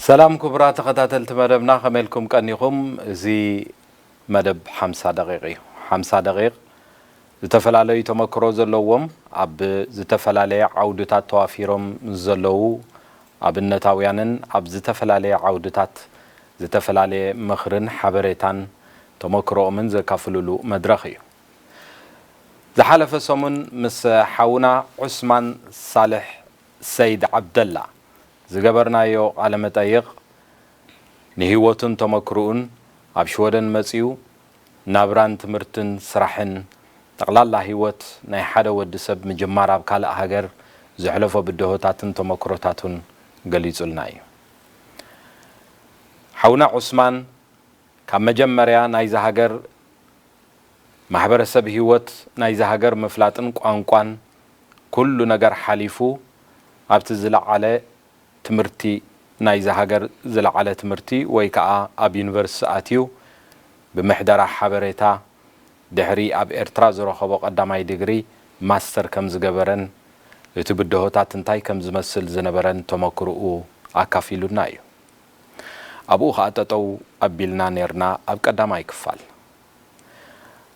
ሰላም ክቡራት ተኸታተልቲ መደብና፣ ከመይ ኢልኩም ቀኒኹም? እዚ መደብ ሓምሳ ደቂቕ እዩ። ሓምሳ ደቂቕ ዝተፈላለዩ ተመክሮ ዘለዎም፣ ኣብ ዝተፈላለየ ዓውድታት ተዋፊሮም ዘለዉ ኣብነታውያንን ኣብ ዝተፈላለየ ዓውድታት ዝተፈላለየ ምኽርን ሓበሬታን ተመክሮኦምን ዘካፍሉሉ መድረኽ እዩ። ዝሓለፈ ሰሙን ምስ ሓውና ዑስማን ሳልሕ ሰይድ ዓብደላ ዝገበርናዮ ቃለ መጠይቕ፣ ንህይወቱን ተመክሮኡን፣ ኣብ ሽወደን መጺኡ ናብራን ትምህርትን ስራሕን፣ ጠቕላላ ህይወት ናይ ሓደ ወዲ ሰብ ምጅማር ኣብ ካልእ ሃገር፣ ዘሕለፎ ብድሆታትን ተመክሮታቱን ገሊጹልና እዩ። ሓውና ዑስማን፣ ካብ መጀመርያ ናይዚ ሃገር ማሕበረሰብ፣ ህይወት ናይዚ ሃገር ምፍላጥን ቋንቋን፣ ኩሉ ነገር ሓሊፉ፣ ኣብቲ ዝለዓለ ትምህርቲ፣ ናይዚ ሃገር ዝለዓለ ትምህርቲ ወይ ከኣ ኣብ ዩኒቨርሲቲ ኣትዩ፣ ብምሕደራ ሓበሬታ፣ ድሕሪ ኣብ ኤርትራ ዝረኸቦ ቀዳማይ ዲግሪ ማስተር ከም ዝገበረን፣ እቲ ብድሆታት እንታይ ከም ዝመስል ዝነበረን ተመክሮኡ ኣካፊሉና እዩ። ኣብኡ ኸኣ ጠጠው ኣቢልና ኔርና ኣብ ቀዳማይ ክፋል።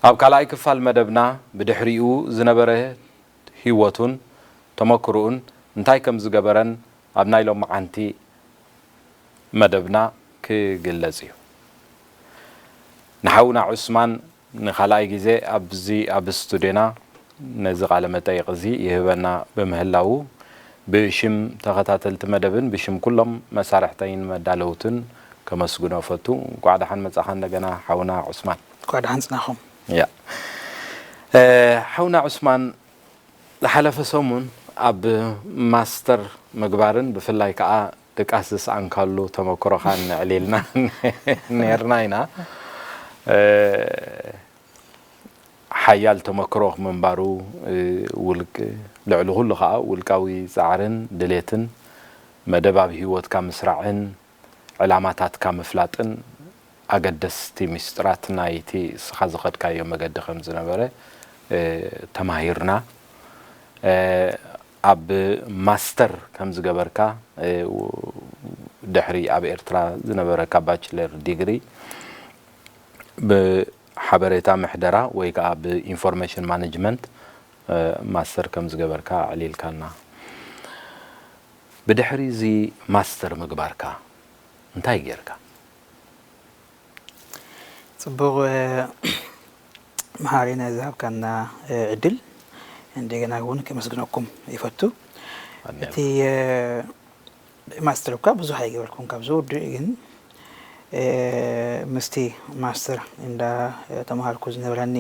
ኣብ ካልኣይ ክፋል መደብና ብድሕሪኡ ዝነበረ ህይወቱን ተመክሮኡን እንታይ ከም ዝገበረን ኣብ ናይ ሎማዓንቲ መደብና ክግለጽ እዩ። ንሓውና ዑስማን ንኻልኣይ ግዜ ኣብዚ ኣብ ስቱድዮና ነዚ ቃለ መጠይቕ እዚ ይህበና ብምህላዉ ብሽም ተኸታተልቲ መደብን ብሽም ኩሎም መሳርሕተይን መዳለውትን ከመስግኖ እፈቱ። እንቋዕ ደሓን መጻኻ እንደገና ሓውና ዑስማን። እንቋዕ ደሓን ጽናኹም። ያ። እ፣ ሓውና ዑስማን፣ ዝሓለፈ ሰሙን ኣብ ማስተር ምግባርን ብፍላይ ከኣ ድቃስ ዝሰኣንካሉ ተመክሮኻን ኣዕሊልና ኔርና ኢና። እ፣ ሓያል ተመክሮ ምንባሩ፣ እ፣ ውልቅ-፣ ልዕሊ ኩሉ ከኣ ውልቃዊ ጻዕርን ድሌትን፣ መደብ ኣብ ህይወትካ ምስራዕን፣ ዕላማታትካ ምፍላጥን፣ ኣገደስቲ ምስጢራት ናይቲ እስኻ ዝኸድካዮ መገዲ ከም ዝነበረ፣ እ፣ ተማሂርና። እ፣ ኣብ ማስተር ከም ዝገበርካ፣ እ፣ ው-፣ ድሕሪ ኣብ ኤርትራ ዝነበረካ ባችለር ዲግሪ ብሓበሬታ ምሕደራ ወይ ከኣ ብኢንፎርሜሽን ማኔጅመንት፣ እ፣ ማስተር ከም ዝገበርካ ኣዕሊልካና። ብድሕሪ እዚ ማስተር ምግባርካ እንታይ ጌርካ? ጽቡቕ፣ እ፣ መሃሪ፣ ነዚ ዝሃብካና፣ እ፣ ዕድል እንደገና እውን ከመስግነኩም ይፈቱ። ኣነ እቲ፣ እ፣ ማስተር እኳ ብዙሕ ኣይገበርኩን ካብ ዝውድእ፣ ግን፣ እ፣ ምስቲ ማስተር እንዳ ተማሃርኩ ዝነበረኒ፣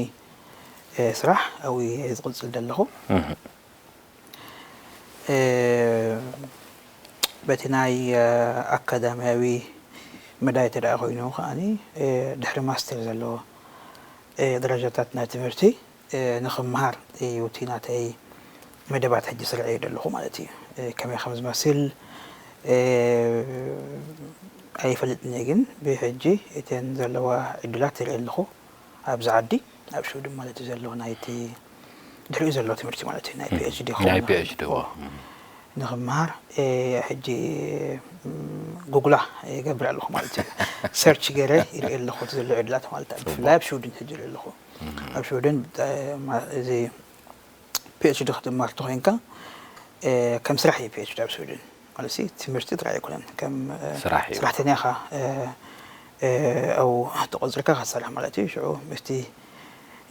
እ፣ ስራሕ ኣብኡ እየ ዝቕጽል ዘለኹ። እህ። እ፣ በቲ ናይ፣ እ፣ ኣካዳሚያዊ መዳይ እንተ ደኣ ኮይኑ ከኣኒ፣ እ፣ ድሕሪ ማስተር ዘሎ፣ እ፣ ደረጃታት ናይ ትምህርቲ፣ እ፣ ንኽምሃር እዩ እቲ ናተይ መደባት ሕጂ ስርዐ ዘለኹ ማለት እዩ። እ፣ ከመይ ከም ዝመስል፣ እ፣ ኣይፈልጥን እየ፣ ግን ብሕጂ እተን ዘለዋ ዕድላት ይርኢ ኣለኹ። ኣብዚ ዓዲ፣ ኣብ ሽውድን ማለት እዩ ዘሎ ናይቲ ድሕሪኡ ዘሎ ትምህርቲ ማለት እዩ፣ ናይ ፒ ኤች ዲ ናይ ክኸውን ፒ ኤች ዲ ኣለዎ። ዎ። ንኽምሃር፣ እ፣ ሕጂ፣ ም፣ ጉግላ ይገብር ኣለኹ ማለት እዩ። ሰርች ገይረ ይርኢ ኣለኹ እቲ ዘሎ ዕድላት ማለት እዩ። ብፍላይ ኣብ ሽውድን ሕጂ ይርኢ ኣለኹ። ኣብ ሽውድን ብጣ-፣ ማ-፣ እዚ ፒ ኤች ዲ ክትማር እንተኾይንካ፣ እ፣ ከም ስራሕ እዩ ፒ ኤች ዲ ኣብ ሽውድን። ማለት ሲ ትምህርቲ ጥራይ ኣይኮነን፣ ከም፣ እ፣ ስራሕ እዩ። ሰራሕተኛ ኢኻ፣ እ፣ እ፣ ኣብኡ ተቖጺርካ ክትሰርሕ ማለት እዩ። ሽዑ ምስቲ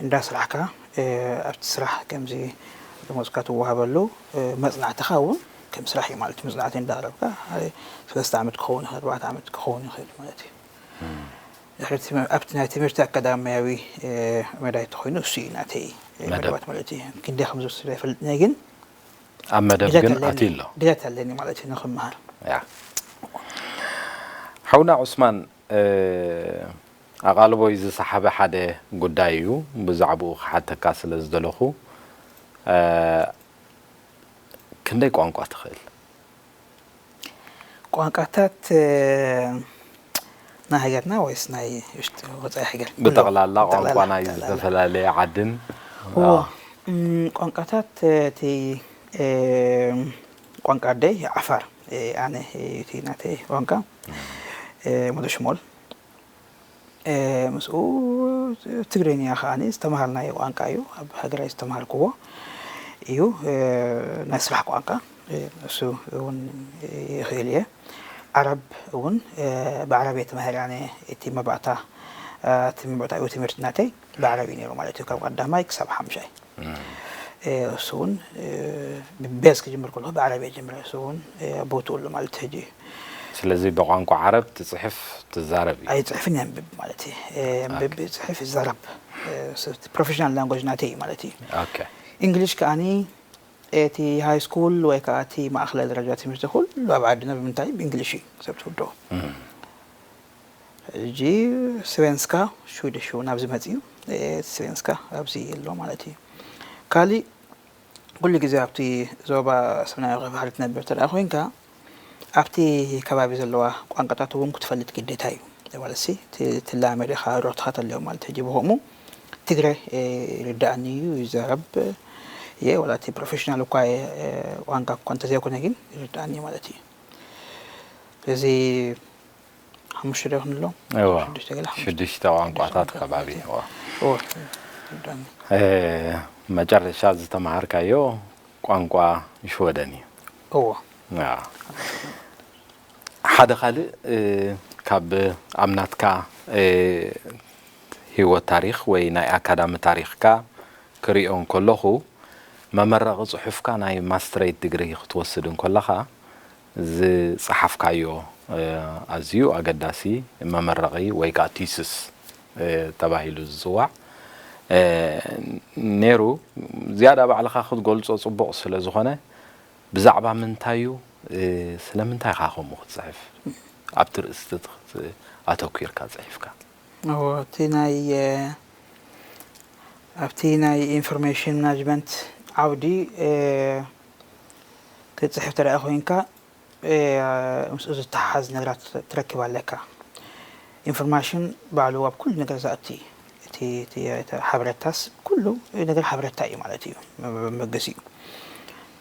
እንዳ ስራሕካ፣ እ፣ ኣብቲ ስራሕ ከምዚ ደሞዝካ ትወሃበሉ፣ እ፣ መጽናዕትኻ እውን ከም ስራሕ እዩ ማለት እዩ። መጽናዕቲ እንዳቕረብካ፣ እ፣ ሰለስተ ዓመት ክኸውን ይኽእል፣ ኣርባዕተ ዓመት ክኸውን ይኽእል ማለት እዩ። እም። ድሕሪ እቲ፣ ኣብቲ ናይ ትምህርቲ ኣካዳሚያዊ፣ እ፣ መዳይ እንተኾይኑ፣ እሱ እዩ ናተይ፣ እ፣ መደብ። መደባት ማለት እዩ። ክንደይ ከም ዝወስድ ኣይፈልጥን እየ፣ ግን ኣብ መደብ ድሌት ግን ኣለኒ፣ ኣትዩ ኣሎ። ድሌት ኣለኒ ማለት እዩ ንኽምሃር። ያ። ሓውና ዑስማን፣ እ፣ ኣቓልቦይ ዝሰሓበ ሓደ ጉዳይ እዩ፣ ብዛዕባኡ ክሓተካ ስለ ዝደለኹ። እ፣ ክንደይ ቋንቋ ትኽእል? ቋንቋታት፣ እ፣ ናይ ሃገርና ወይስ ናይ ውሽጢ ወጻኢ ሃገር? ብጠቕላላ ኩሉ። ቋንቋ ብጠቕላላ፣ ናይ ብጠቕላላ። ዝተፈላለየ ዓድን፣ እዎ። ኣዎ። እም፣ ቋንቋታት፣ እ፣ እቲ፣ እ፣ ቋንቋ ኣደይ ዓፋር፣ ኣነ እቲ ናተይ ቋንቋ ሞዶ ሽሞል፣ ምስኡ ትግርኛ ከዓኒ ዝተምሃርናዮ ቋንቋ እዩ። ኣብ ሃገራይ ዝተምሃርክዎ እዩ። ናይ ስራሕ ቋንቋ እሱ እውን ይኽእል እየ። ዓረብ እውን ብዓረብ እየ ተማሂረ። ኣነ እቲ መባእታ እቲ መባእታዊ ትምህርቲ ናተይ ብዓረብ እዩ ነይሩ ማለት እዩ፣ ካብ ቀዳማይ ክሳብ ሓምሻይ። እሱ እውን ብቤዝ ክጅምር ከለኹ ብዓረብ እየ ጀምረ። እሱ እውን ቦትኡ ኣሎ ማለት ሕጂ እዩ። ስለዚ ብቋንቋ ዓረብ ትፅሕፍ ትዛረብ እዩ። ኣይፅሕፍን የንብብ ማለት እዩ። የንብብ ይፅሕፍ ይዛረብ። ፕሮፌሽናል ላንጎጅ ናተይ እዩ ማለት እዩ። ኦኬ። እንግሊሽ ከዓኒ እቲ ሃይ ስኩል ወይ ከዓ እቲ ማእኸላይ ደረጃ ትምህርቲ ኩሉ ኣብ ዓድና ብምንታይ ብእንግሊሽ እዩ ሰብ ትውደኦ። ሕጂ ስቬንስካ ሽዊድሽ እውን ኣብዚ መፅኡ። ስቬንስካ ኣብዚ ኣሎ ማለት እዩ። ካሊእ ኩሉ ግዜ ኣብቲ ዞባ ሰሜናዊ ክፋል ትነብር ተደኣ ኮይንካ ኣብቲ ከባቢ ዘለዋ ቋንቋታት እውን ክትፈልጥ ግዴታ እዩ። ማለት ሲ ትላመድ ኢኻ ሮትኻ ተለዮ ማለት ሕጂ ብኸምኡ ትግረ ይርዳእኒ እዩ ይዛረብ እየ ወላ እቲ ፕሮፌሽናል እኳ ቋንቋ እኳ እንተዘይኮነ ግን ይርዳእኒ ማለት እዩ። ስለዚ ሓሙሽተ ዶ ክንብሎ እዋ ሽዱሽተ ገለ ሓሙሽተ ሽዱሽተ ቋንቋታት ከባቢ እዋ እዎ ይርዳእኒ። መጨረሻ ዝተምሃርካዮ ቋንቋ ሽወደን እዩ። እዎ ሓደ ካልእ ካብ ኣብ ናትካ ህይወት ታሪኽ ወይ ናይ ኣካዳሚ ታሪኽካ ክሪኦ እንከለኹ መመረቒ ፅሑፍካ ናይ ማስትሬት ዲግሪ ክትወስድ እንከለኻ ዝፀሓፍካዮ ኣዝዩ ኣገዳሲ መመረቒ ወይ ከዓ ቲስስ ተባሂሉ ዝፅዋዕ ነይሩ። ዝያዳ ባዕልኻ ክትገልፆ ፅቡቕ ስለ ዝኾነ ብዛዕባ ምንታይ እዩ? ስለምንታይ ኢኻ ከምኡ ክትፅሕፍ ኣብቲ ርእስቲ ኣተኲርካ ፅሒፍካ? ኣብቲ ናይ ኣብቲ ናይ ኢንፎርሜሽን ማናጅመንት ዓውዲ ክትፅሕፍ ተደኣ ኮይንካ ምስኡ ዝተሓሓዝ ነገራት ትረክብ ኣለካ። ኢንፎርማሽን ባዕሉ ኣብ ኩሉ ነገር ዝኣቲ እቲ ሓበረታስ ኩሉ ነገር ሓበረታ እዩ ማለት እዩ መበገሲኡ።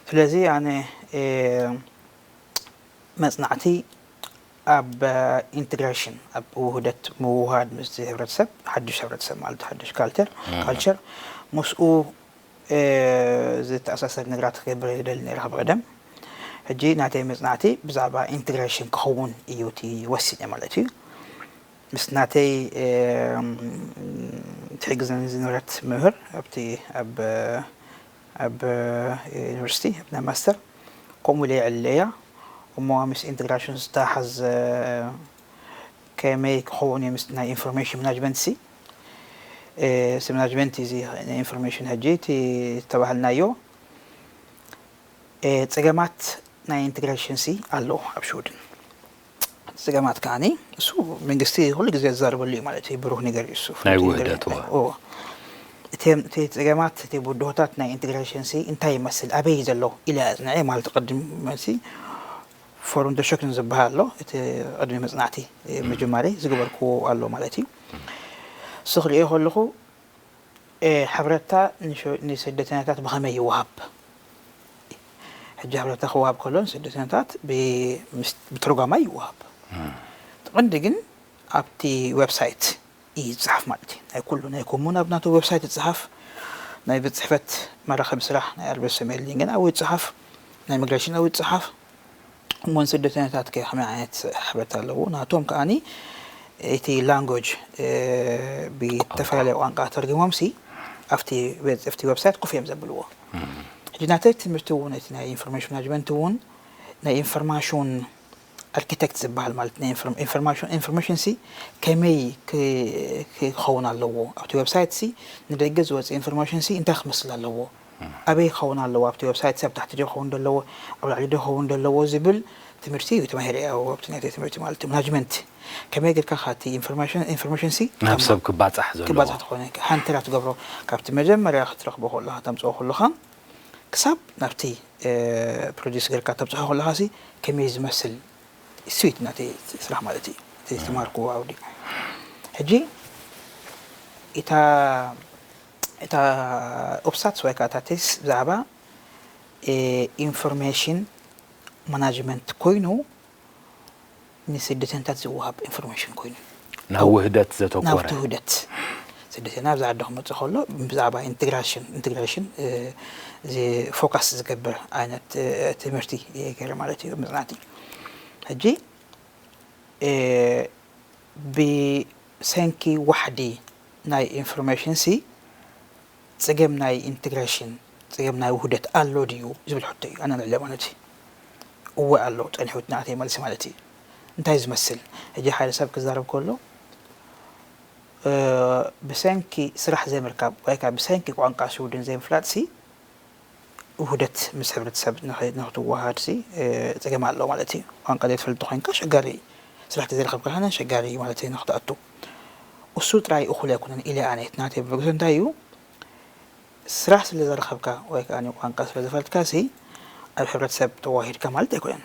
ስለዚ ኣነ መፅናዕቲ ኣብ ኢንቴግሬሽን ኣብ ውህደት ምውሃድ ምስቲ ህብረተሰብ ሓድሽ ህብረተሰብ ማለት ሓድሽ ካልቸር ካልቸር ምስኡ ዝተኣሳሰር ነገራት ክገብር ይደሊ ነይረ ካብ ቀደም። ሕጂ ናተይ መፅናዕቲ ብዛዕባ ኢንቴግሬሽን ክኸውን እዩ እቲ ወሲነ ማለት እዩ። ምስ ናተይ ትሕግዘኒ ዝነበረት ምህር ኣብቲ ኣብ ኣብ ዩኒቨርሲቲ ኣብ ናይ ማስተር ከምኡ ኢለ ይዕልለያ እሞ ምስ ኢንቴግሬሽን ዝተሓዝ ከመይ ክኸውን እዩ ምስ ናይ ኢንፎርሜሽን ማናጅመንት ሲ ሲ ማናጅመንት እዚ ናይ ኢንፎርሜሽን ሕጂ እቲ ዝተባህልናዮ ፀገማት ናይ ኢንቴግሬሽን ሲ ኣሎ ኣብ ሽውድን። ፀገማት ከዓኒ እሱ መንግስቲ ኩሉ ግዜ ዝዛረበሉ እዩ ማለት እዩ። ብሩህ ነገር እዩ እሱ ናይ ውህደት እቲ ፀገማት እቲ ብድሆታት ናይ ኢንቴግሬሽን ሲ እንታይ ይመስል ኣበይ ዘሎ ኢለ ኣፅንዐ ማለት ቅድም መልሲ ፎርም ዶሸክን ዝበሃል ኣሎ። እቲ ቅድሚ መፅናዕቲ ምጅማሪ ዝገበርክዎ ኣሎ ማለት እዩ። እሱ ክሪኦ ከለኹ ሓበሬታ ንስደተኛታት ብኸመይ ይወሃብ? ሕጂ ሓበሬታ ክወሃብ ከሎ ንስደተኛታት ብተርጓማይ ይወሃብ። እቲ ቀንዲ ግን ኣብቲ ዌብሳይት እዩ ዝፅሓፍ ማለት እዩ። ናይ ኩሉ ናይ ኮሙን ኣብ ናቱ ዌብሳይት ይፅሓፍ፣ ናይ ቤት ፅሕፈት መራኸቢ ስራሕ ናይ ኣርቤት ሰሜልኝ ግን ኣብኡ ይፅሓፍ፣ ናይ ኢሚግሬሽን ኣብኡ ይፅሓፍ። እሞ ንስደተኛታት ከ ከመይ ዓይነት ሕብረት ኣለዎ? ናቶም ከኣኒ እቲ ላንጎጅ ብተፈላለየ ቋንቋ ተርጊሞም ሲ ኣብቲ ኣብቲ ዌብሳይት ኮፍ እዮም ዘብልዎ። ሕጂ ናተይ ትምህርቲ እውን እቲ ናይ ኢንፎርሜሽን ማናጅመንት እውን ናይ ኢንፎርማሽን ኣርኪቴክት ዝበሃል ማለት ናይ ኢንፎርሜሽን ኢንፎርሜሽን ሲ ከመይ ክኸውን ኣለዎ ኣብቲ ዌብሳይት ሲ ንደገ ዝወፅእ ኢንፎርሜሽን ሲ እንታይ ክመስል ኣለዎ ኣበይ ክኸውን ኣለዎ ኣብቲ ዌብሳይት ሲ ኣብ ታሕቲ ዶ ክኸውን ደለዎ ኣብ ላዕሊ ዶ ክኸውን ደለዎ ዝብል ትምህርቲ እዩ ተማሂረ ኣብቲ ናይ ትምህርቲ ማለት እዩ ማናጅመንት ከመይ ጌርካ ካቲ ኢንፎርሜሽን ኢንፎርሜሽን ሲ ናብ ሰብ ክባፃሕ ዘለዎ ክባፃሕ ትኾነ ሃንተራ ትገብሮ ካብቲ መጀመርያ ክትረኽቦ ከለኻ ተምፅኦ ከለኻ ክሳብ ናብቲ ፕሮዲስ ጌርካ ተብፅሖ ከለኻ ሲ ከመይ ዝመስል እሱ እዩ ናተይ ስራሕ ማለት እዩ እቲ ዝተማሃርክዎ ዓውዲ ሕጂ እታ እታ ኡፕሳትስ ወይ ከዓ እታ ቴስ ብዛዕባ ኢንፎርሜሽን ማናጅመንት ኮይኑ ንስደተኛታት ዝወሃብ ኢንፎርሜሽን ኮይኑ ናብ ውህደት ዘተኮረ ናብቲ ውህደት ስደተኛ ኣብዚ ዓዲ ክመፅእ ከሎ ብዛዕባ ኢንቴግሬሽን ኢንቴግሬሽን ፎካስ ዝገብር ዓይነት ትምህርቲ ገይረ ማለት እዩ መፅናዕቲ። ሕጂ ብሰንኪ ዋሕዲ ናይ ኢንፎርሜሽን ሲ ፀገም ናይ ኢንቴግሬሽን ፀገም ናይ ውህደት ኣሎ ድዩ ዝብል ሕቶ እዩ ኣነ ንዕለ ማለት እዩ። እወ ኣሎ ፀኒሑ ናተይ መልሲ ማለት እዩ። እንታይ ዝመስል ሕጂ ሓደ ሰብ ክዛረብ ከሎ ብሰንኪ ስራሕ ዘይምርካብ ወይ ከዓ ብሰንኪ ቋንቋ ሽውድን ዘይምፍላጥ ሲ ውህደት ምስ ሕብረተሰብ ንኽትወሃድ ሲ ፀገም ኣሎ ማለት እዩ። ቋንቋ ዘይትፈልጥ ኮይንካ ሸጋሪ እዩ። ስራሕ ተዘይረኸብካ ከነ ሸጋሪ እዩ ማለት እዩ ንኽትኣቱ። እሱ ጥራይ እኹል ኣይኮነን ኢለ ኣነ ናተይ ብበግሶ እንታይ እዩ ስራሕ ስለ ዘረኸብካ ወይ ከዓ ቋንቋ ስለ ዘፈልጥካ ሲ ኣብ ሕብረተሰብ ተዋሂድካ ማለት ኣይኮነን።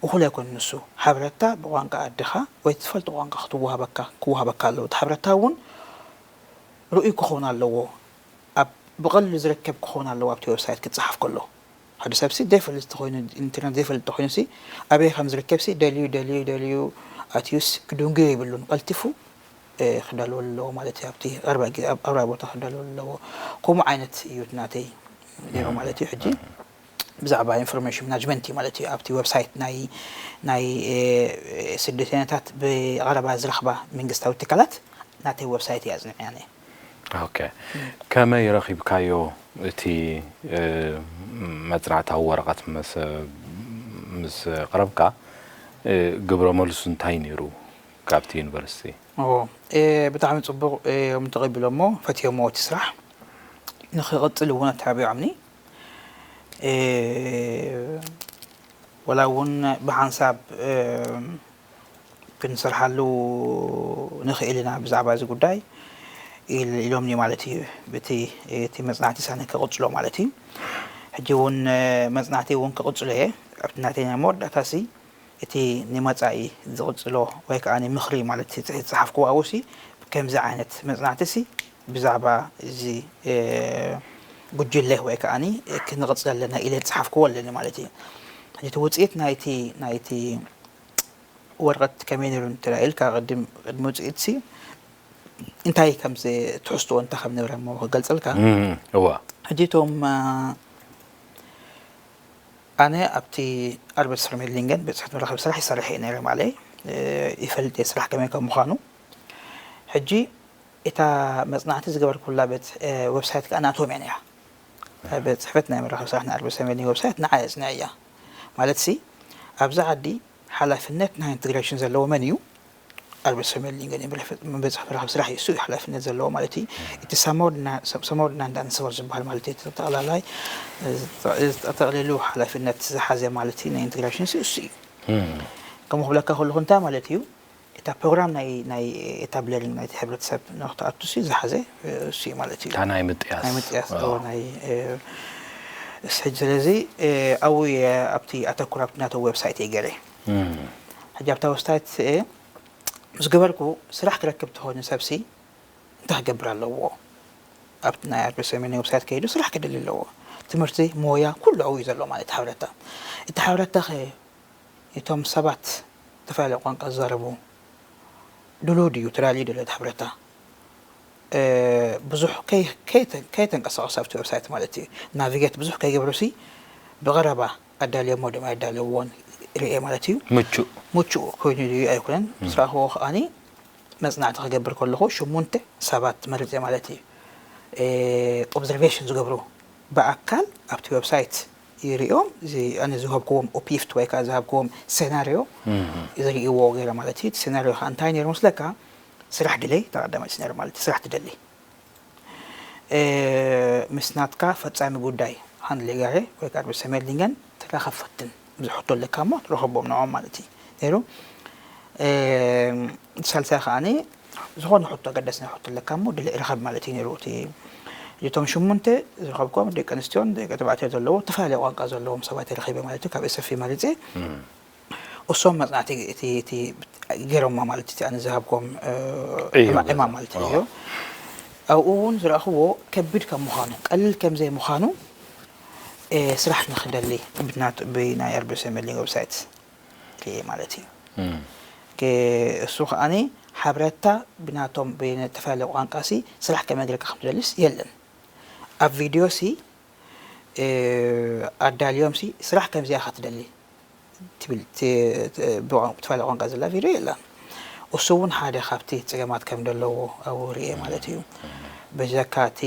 እኹል ኣይኮነን ንሱ ሓበረታ ብቋንቋ ኣድኻ ወይ ትፈልጦ ቋንቋ ክትወሃበካ ክወሃበካ ኣለዎ። እቲ ሓበረታ እውን ርኡይ ክኸውን ኣለዎ። ኣብ ብቐሊሉ ዝርከብ ክኸውን ኣለዎ ኣብቲ ዌብሳይት ክፀሓፍ ከሎ ሓደ ሰብ ሲ ዘይፈልጥ ተኮይኑ ኢንተርነት ዘይፈልጥ ተኮይኑ ሲ ኣበይ ከም ዝርከብ ሲ ደልዩ ደልዩ ደልዩ ኣትዩስ ክድንግዮ የብሉን ቀልጢፉ ክዳለወሉ ኣለዎ ማለት እዩ። ኣብቲ ቀረባ ግዜ ኣብ ቀረባ ቦታ ክዳለወሉ ኣለዎ። ከምኡ ዓይነት እዩ ናተይ ነይሩ ማለት እዩ። ሕጂ ብዛዕባ ኢንፎርሜሽን ማናጅመንት እዩ ማለት እዩ። ኣብቲ ዌብሳይት ናይ ናይ ስደተኛታት ብቐረባ ዝረኽባ መንግስታዊ ትካላት ናተይ ዌብሳይት እያ ኣጽኒዐያ ነየ። ኦኬ ከመይ ረኺብካዮ እቲ መጽናዕታዊ ወረቐት ምስ ምስ ቀረብካ ግብረ መልሱ እንታይ ነይሩ ካብቲ ዩኒቨርሲቲ? ብጣዕሚ ፅቡቅ እዮም ተቐቢሎሞ ፈትዮሞ እቲ ስራሕ ንክቕፅል እውን ኣተባቢዖምኒ። ወላ እውን ብሓንሳብ ክንሰርሓሉ ንኽእል ኢና ብዛዕባ እዚ ጉዳይ ኢሎምኒ ማለት እዩ። ብቲ እቲ መፅናዕቲ ሳነ ክቕፅሎ ማለት እዩ። ሕጂ እውን መፅናዕቲ እውን ክቕፅሎ እየ ኣብቲ ናተይ ናይ መወዳእታ ሲ እቲ ንመጻኢ ዝቕጽሎ ወይ ከዓ ምኽሪ ማለት ዝጸሓፍክዎ ኣብኡ ሲ ከምዚ ዓይነት መጽናዕቲ ሲ ብዛዕባ እዚ ጉጅለ ወይ ከዓ ክንቕጽል ኣለና ኢለ ዝጸሓፍክዎ ኣለኒ ማለት እዩ። ሕጂ እቲ ውፅኢት ናይቲ ናይቲ ወረቐት ከመይ ነይሩ እንተ ኢልካ ቅድም ቅድሚ ውፅኢት ሲ እንታይ ከም ትሕዝትዎ እንታይ ከም ነበረ እሞ ክገልጸልካ እዋ ሕጂ እቶም ኣነ ኣብቲ ኣርበትስ ፈርሜልዲንገን ቤት ጽሕፈት መራኸቢ ስራሕ ይሰርሕ እየ ነይረ ማለይ ይፈልጥ እየ ስራሕ ከመይ ከም ምዃኑ። ሕጂ እታ መጽናዕቲ ዝገበርኩላ ቤት ዌብሳይት ከዓ ናቶም እያ ነያ። ቤት ጽሕፈት ናይ መራኸቢ ስራሕ ናይ ኣርበትስ ፈርሜልዲንግ ዌብሳይት ንዓ እየ ጽንዐያ ማለት ሲ ኣብዚ ዓዲ ሓላፍነት ናይ ኢንቴግሬሽን ዘለዎ መን እዩ? ኣልበርት ሰሜልዲንገን እዩ። ቤት ጽሕፈት መራኸቢ ስራሕ እዩ እሱ እዩ ሓላፍነት ዘለዎ ማለት እዩ። እቲ ሰሞርድ ናንዳን ሰወር ዝበሃል ማለት እዩ። ጠቕላላይ ጠቕሊሉ ሓላፍነት ዝሓዘ ማለት እዩ ናይ ኢንቴግሬሽን እሱ እዩ። ከምኡ ክብለካ ከለኹ እንታይ ማለት እዩ? እታ ፕሮግራም ናይ ናይ ኤታብለሪንግ ናይቲ ሕብረተሰብ ንክትኣቱ ሲ ዝሓዘ እሱ እዩ ማለት እዩ። እታ ናይ ምጥያስ ናይ ምጥያስ ናይ ሕጂ ስለዚ ኣብኡ እየ ኣብቲ ኣተኩር ኣብቲ ናተው ዌብሳይት እየ ገይረ። ሕጂ ኣብታ ዌብሳይት ምስ ገበርኩ ስራሕ ክረክብ ተኾይኑ ሰብሲ እንታይ ክገብር ኣለዎ? ኣብቲ ናይ ኣርበሰሜን ዌብሳይት ከይዱ ስራሕ ክደሊ ኣለዎ። ትምህርቲ ሞያ ኩሉ ኣብኡ እዩ ዘሎ ማለት ሓበረታ። እቲ ሓበረታ ኸ እቶም ሰባት ዝተፈላለዩ ቋንቋ ዝዛረቡ ድሉው ድዩ ተዳልዩ ድሎ እቲ ሓበረታ ብዙሕ ከይተንቀሳቐሱ ኣብቲ ዌብሳይት ማለት እዩ ናቪጌት ብዙሕ ከይገብሩ ሲ ብቐረባ ኣዳልዮሞ ድም ኣዳለዎን ርኤ ማለት እዩ። ምቹእ ምቹእ ኮይኑ ድዩ ኣይኮነን ዝረኣኽዎ ከዓኒ መፅናዕቲ ክገብር ከለኹ ሽሙንተ ሰባት መሪፀ ማለት እዩ። ኦብዘርቬሽን ዝገብሩ ብኣካል ኣብቲ ዌብሳይት ይሪኦም ኣነ ዝሃብክዎም ኦፒፍት ወይ ከዓ ዝሃብክዎም ሴናሪዮ ዝርእይዎ ገይረ ማለት እዩ። እቲ ሴናሪዮ ከዓ እንታይ ነይሩ ምስለካ ስራሕ ድለይ ተቐዳማይ ነይሩ ማለት ስራሕ ትደሊ ምስ ናትካ ፈፃሚ ጉዳይ ሃንድል ጋሬ ወይ ከዓ ርብሰ ሜልዲንገን ተራኸብ ፈትን ዝሕቶ ኣለካ እሞ ትረኸቦም ንዖም ማለት እዩ ነይሩ። ሳልሳይ ከዓኒ ዝኾነ ሕቶ ኣገዳሲ ናይ ሕቶ ኣለካ እሞ ድለ ርኸብ ማለት እዩ ነይሩ። እቲ እቶም ሽሙንተ ዝረኸብኩም ደቂ ኣንስትዮን ደቂ ተባዕትዮ ዘለዎ ዝተፈላለዩ ቋንቋ ዘለዎም ሰባት ረኺበ ማለት እዩ። ካብ ኤስኤፍኢ መሪፀ እሶም መፅናዕቲ እቲ እቲ ገይሮማ ማለት እቲ ኣነ ዝሃብኩም ዕማም ማለት እዩ። ኣብኡ እውን ዝረእኽዎ ከቢድ ከም ምዃኑ ቀሊል ከም ዘይምዃኑ ስራሕ ንክደሊ ብናቱ ብናይ ኣርቢሲ ሜሊንግ ዌብሳይት ክእ ማለት እዩ። እሱ ከዓኒ ሓበረታ ብናቶም ብተፈላለየ ቋንቋ ሲ ስራሕ ከመይ ጌርካ ከም ትደልስ የለን። ኣብ ቪድዮ ሲ ኣዳልዮም ሲ ስራሕ ከምዚኣ ክትደሊ ትብል ብተፈላለየ ቋንቋ ዘላ ቪድዮ የላን። እሱ እውን ሓደ ካብቲ ፀገማት ከም ዘለዎ ኣብኡ ርኤ ማለት እዩ። ብጀካቲ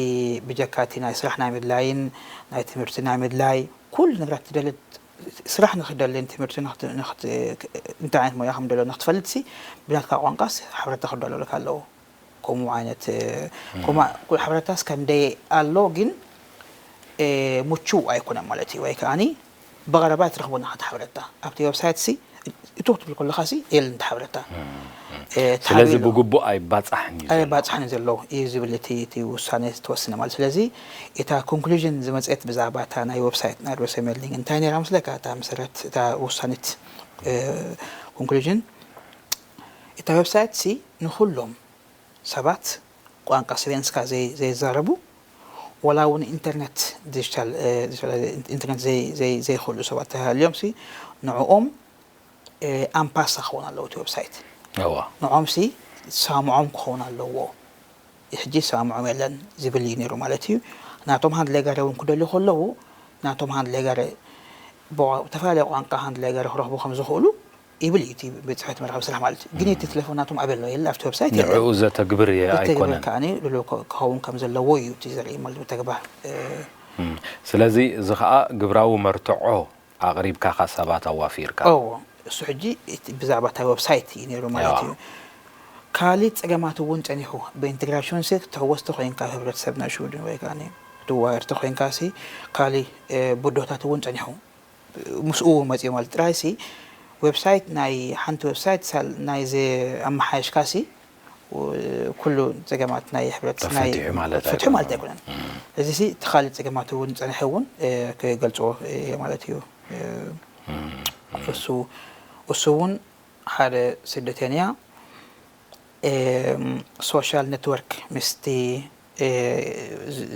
ብጀካቲ ናይ ስራሕ ናይ ምድላይን ናይ ትምህርቲ ናይ ምድላይ ኩሉ ነገራት ትደሊ ስራሕ ንክደልን ትምህርቲ እንታይ ዓይነት ሞያ ከም ደሎ ንክትፈልጥ ሲ ብናትካ ቋንቋ ሓበረታ ክዳለለካ ኣለዎ። ከምኡ ዓይነት ሓበረታስ ከም ደይ ኣሎ ግን ምቹው ኣይኮነን ማለት እዩ። ወይ ከዓኒ ብቐረባ ትረኽቦ ናኸት ሓበረታ ኣብቲ ዌብሳይት ሲ እቱ ክትብል ከለካ ሲ የለን ሓበረታ። ስለዚ ብግቡእ ኣይባፃሕን እዩ ዘሎ። ኣይባፃሕን ዘሎ እዩ ዝብል እቲ ውሳነ ዝተወስነ ማለት። ስለዚ እታ ኮንክሉዥን ዝመፅት ብዛዕባ እታ ናይ ዌብሳይት ናይ ርበሰ ሜልዲንግ እንታይ ነይራ ምስለካ እታ መሰረት እታ ውሳኔት ኮንክሉዥን እታ ዌብሳይት ሲ ንኩሎም ሰባት ቋንቋ ስቬንስካ ዘይዛረቡ ወላ እውን ኢንተርነት ዲጂታል ኢንተርነት ዘይክእሉ ሰባት ተሃልዮም ሲ ንዕኦም ኣምፓሳ ክኸውን ኣለዎ እቲ ዌብሳይት። ንዖም ሲ ሳምዖም ክኸውን ኣለዎ። ሕጂ ሳምዖም የለን ዝብል እዩ ነይሩ ማለት እዩ። ናቶም ሃንድ ሌጋሪ እውን ክደልዩ ከለዉ ናቶም ሃንድ ሌጋሪ ብተፈላለየ ቋንቋ ሃንድ ሌጋሪ ክረኽቡ ከም ዝኽእሉ ይብል እዩ እቲ ቤት ጽሕፈት መራኸቢ ስራሕ ማለት እዩ። ግን እቲ ቴሌፎን ናቶም ኣበሎ የለ ኣብቲ ዌብሳይት የለ። ንዕኡ ዘተግብር እየ ዘተግብር ኣይኮነን። ከዓኒ ድሉው ከ- ክኸውን ከም ዘለዎ እዩ እቲ ዘርኢ ማለት ብተግባር። እ፣ እም፣ ስለዚ እዚ ኸኣ ግብራዊ መርትዖ ኣቕሪብካ ኸኣ ሰባት ኣዋፊርካ። እዎ፣ እሱ ሕጂ እቲ ብዛዕባ እታ ዌብሳይት እዩ ነይሩ ማለት እዋ። እዩ። ካሊእ ጸገማት እውን ጸኒሑ ብኢንቴግራሽን ሲ ክትሕወስ ተኾይንካ ኣብ ህብረተሰብ ናይ ሽውድን ወይ ከዓኒ ክትዋየር ተኾይንካ ሲ ካሊእ እ፣ ብድሆታት እውን ጸኒሑ ምስኡ መፅኡ ማለት ጥራይ ሲ ዌብሳይት ናይ ሓንቲ ዌብሳይት ሳል ናይ ኣመሓየሽካ ሲ ኩሉ ፀገማት ናይ ሕብረት ናይ ተፈቲሑ ማለት ተፈቲሑ ማለት ኣይኮነን። ኣይኮነን። እዚ ሲ እቲ ካልእ ፀገማት እውን ፀንሐ እውን ክገልፅዎ እየ ማለት እዩ። እሱ እሱ እውን ሓደ ስደተኛ ሶሻል ኔትወርክ ምስቲ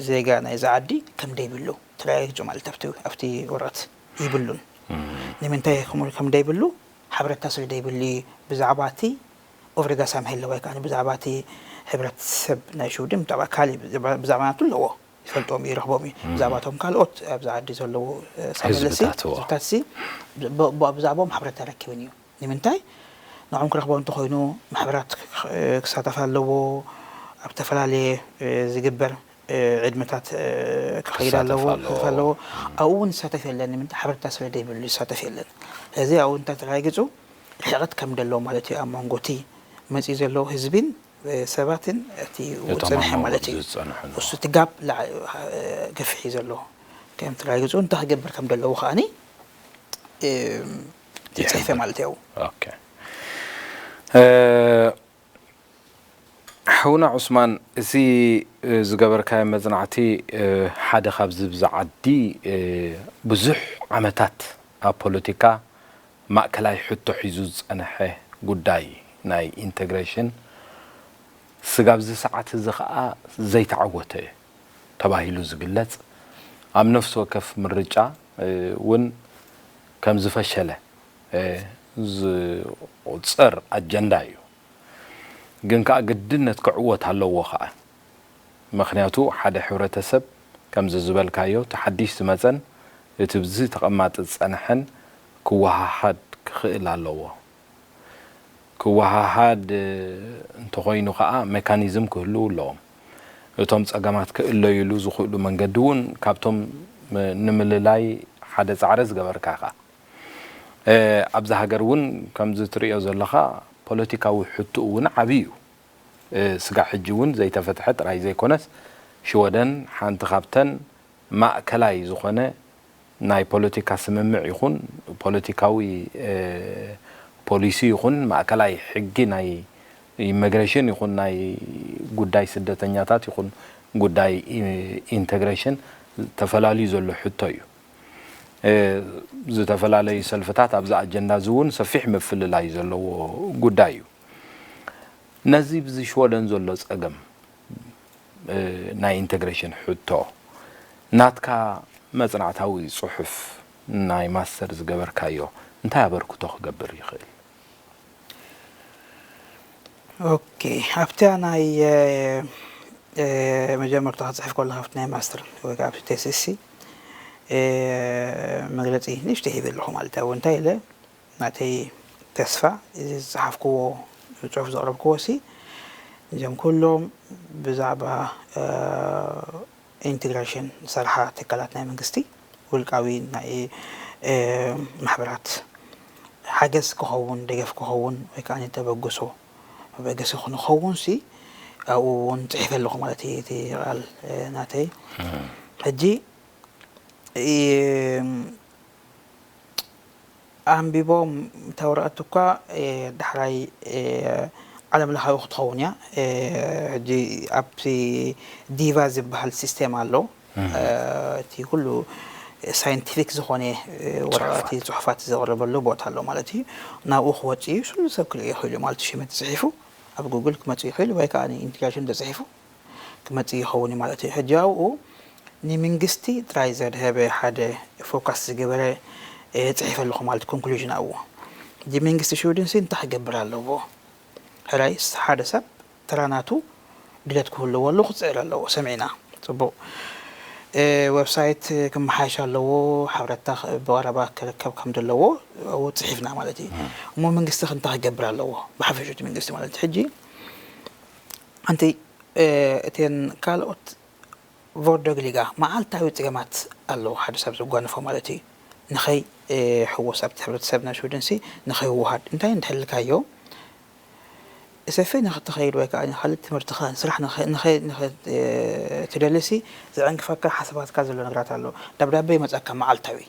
ዜጋ ናይዚ ዓዲ ከም ደይብሉ ተረጋጊፁ ማለት ኣብቲ ኣብቲ ወረቐት ይብሉን። ንምንታይ ከም ከም ደይብሉ ሓበሬታ ስለ ደይብሉ እዩ። ብዛዕባ እቲ ኦፍሪጋ ሳምሒ ኣለዋ ወይ ከዓ ብዛዕባ እቲ ሕብረተሰብ ናይ ሽውድን ብዛዕባ ካሊእ ብዛዕባ ናቱ ኣለዎ ይፈልጦም እዩ ይረኽቦም እዩ። ብዛዕባ እቶም ካልኦት ኣብዚ ዓዲ ዘለዉ ሳምለሲ ህዝብታት እዎ። ህዝብታት ሲ ብዛዕባኦም ሓበሬታ ኣይረክብን እዩ። ንምንታይ ንዖም ክረኽቦ እንተኾይኑ ማሕበራት ክሳተፍ ኣለዎ። ኣብ ዝተፈላለየ ዝግበር ዕድመታት ክኸይድ ኣለዎ ክሳተፍ ኣለዎ። ኣብኡ እውን ዝሳተፍ የለን። ንምንታይ ሓበሬታ ስለ ዘይብሉ ዝሳተፍ የለን። ስለዚ ኣብኡ እንታይ ተረጋጊፁ ርሕቐት ከም ደለዎ ማለት እዩ ኣብ መንጎ እቲ መፂኡ ዘሎ ህዝቢን ሰባትን እቲ እቶም ኣብ ጽንሐ መንጎ ማለት እዩ። ዝጸንሑ ንዑ። እሱ እቲ ጋፕ ላዕ- ገፊሕ እዩ ዘሎ ከም ተረጋጊፁ እንታይ ክገብር ከም ደለዎ ከዓኒ ተፃሒፈ ማለት እዩ። ኦኬ። ሓውና ዑስማን፣ እዚ ዝገበርካዮ መጽናዕቲ ሓደ ካብዚ ብዛ ዓዲ ብዙሕ ዓመታት ኣብ ፖለቲካ ማእከላይ ሕቶ ሒዙ ዝጸንሐ ጉዳይ ናይ ኢንተግሬሽን ስጋብ እዚ ሰዓት እዚ ኸኣ ዘይተዓወተ ተባሂሉ ዝግለጽ፣ ኣብ ነፍሲ ወከፍ ምርጫ እውን ከም ዝፈሸለ ዝቑጸር ኣጀንዳ እዩ። ግን ከኣ ግድነት ክዕወት ኣለዎ ከኣ። ምኽንያቱ ሓደ ሕብረተሰብ ከምዚ ዝበልካዮ እቲ ሓዲሽ ዝመጸን እቲ ብዚ ተቐማጢ ዝጸንሐን ክወሃሃድ ክኽእል ኣለዎ። ክወሃሃድ እንተኾይኑ ከኣ ሜካኒዝም ክህልዉ ኣለዎም። እቶም ጸገማት ክእለዩሉ ዝኽእሉ መንገዲ እውን ካብቶም ንምልላይ ሓደ ጻዕሪ ዝገበርካ ኢኻ። ኣብዛ ሃገር እውን ከምዚ ትርእዮ ዘለኻ ፖለቲካዊ ሕቶኡ እውን ዓብዪ እዩ። ስጋዕ ሕጂ እውን ዘይተፈትሐ ጥራይ ዘይኮነስ ሽወደን ሓንቲ ካብተን ማእከላይ ዝኾነ ናይ ፖለቲካ ስምምዕ ይኹን ፖለቲካዊ ፖሊሲ ይኹን ማእከላይ ሕጊ ናይ ኢሚግሬሽን ይኹን ናይ ጉዳይ ስደተኛታት ይኹን ጉዳይ ኢንተግሬሽን ተፈላልዩ ዘሎ ሕቶ እዩ። ዝተፈላለዩ ሰልፍታት ኣብዚ ኣጀንዳ እዚ እውን ሰፊሕ ምፍልላይ ዘለዎ ጉዳይ እዩ። ነዚ ብዚ ሽወደን ዘሎ ጸገም ናይ ኢንተግሬሽን ሕቶ ናትካ መጽናዕታዊ ጽሑፍ ናይ ማስተር ዝገበርካዮ እንታይ ኣበርክቶ ክገብር ይኽእል? ኦኬ፣ ኣብታ ናይ መጀመርታ ክትፅሕፍ ከሎ ካብቲ ናይ ማስተር ወይ ከዓ ኣብቲ ቴሲስ መግለፂ ንእሽተይ ሂበ ኣለኹ ማለት እዩ። እንታይ ኢለ ናተይ ተስፋ እዚ ዝፀሓፍክዎ፣ ፅሑፍ ዘቕረብክዎ ሲ እዚኦም ኩሎም ብዛዕባ ኢንቴግሬሽን ዝሰርሓ ትካላት ናይ መንግስቲ፣ ውልቃዊ ናይ ማሕበራት ሓገዝ ክኸውን፣ ደገፍ ክኸውን ወይ ከዓ ተበግሶ መበገሲ ንኸውን ሲ ኣብኡ እውን ፅሒፈ ኣለኹ ማለት እዩ። እቲ ቃል ናተይ ሕጂ ኣንቢቦም እታ ወረቐት እኳ ዳሕራይ ዓለም ለኻዊ ክትኸውን እያ። ሕጂ ኣብቲ ዲቫ ዝበሃል ሲስቴም ኣሎ። እቲ ኩሉ ሳይንቲፊክ ዝኾነ ወረቐቲ ጽሑፋት ዘቕርበሉ ቦታ ኣሎ ማለት እዩ። ናብኡ ክወጽእ እዩ። ስሉ ሰብ ክርኢ ይኽእል እዩ ማለት ሽመት ተጽሒፉ ኣብ ጉግል ክመጽእ ይኽእል ወይ ከዓ ኢንቴግሬሽን ተጽሒፉ ክመጽእ ይኸውን ማለት እዩ። ሕጂ ኣብኡ ንመንግስቲ ጥራይ ዘድሀበ ሓደ ፎካስ ዝገበረ ፅሒፈ ኣለኹ ማለት ኮንክሉዥን ኣብዎ እዚ መንግስቲ ሽውድን ሲ እንታይ ክገብር ኣለዎ? ሕራይ ሓደ ሰብ ተራ ናቱ ድለት ክህልዎ ኣለዎ ክፅዕር ኣለዎ። ሰሚዕና ፅቡቅ ዌብሳይት ክመሓየሽ ኣለዎ፣ ሓበረታ ብቀረባ ክርከብ ከም ዘለዎ ኣብኡ ፅሒፍና ማለት እዩ። እሞ መንግስቲ እንታይ ክገብር ኣለዎ? ብሓፈሽኡ እቲ መንግስቲ ማለት ሕጂ ኣንቲ እተን ካልኦት ቮርዶግሊጋ መዓልታዊ ፀገማት ኣለዎ ሓደ ሰብ ዘጓንፎ ማለት እዩ። ንኸይ ሕወስ ኣብቲ ሕብረተሰብና ሽውድን ሲ ንኸይወሃድ እንታይ እንተሕልካዮ ሰፊ ንኽትኸይድ ወይ ከዓ ካልእ ትምህርትኻ ስራሕ ትደሊ ሲ ዘዕንክፈካ ሓሳባትካ ዘሎ ነገራት ኣሎ። ደብዳቤ ይመፀካ መዓልታዊ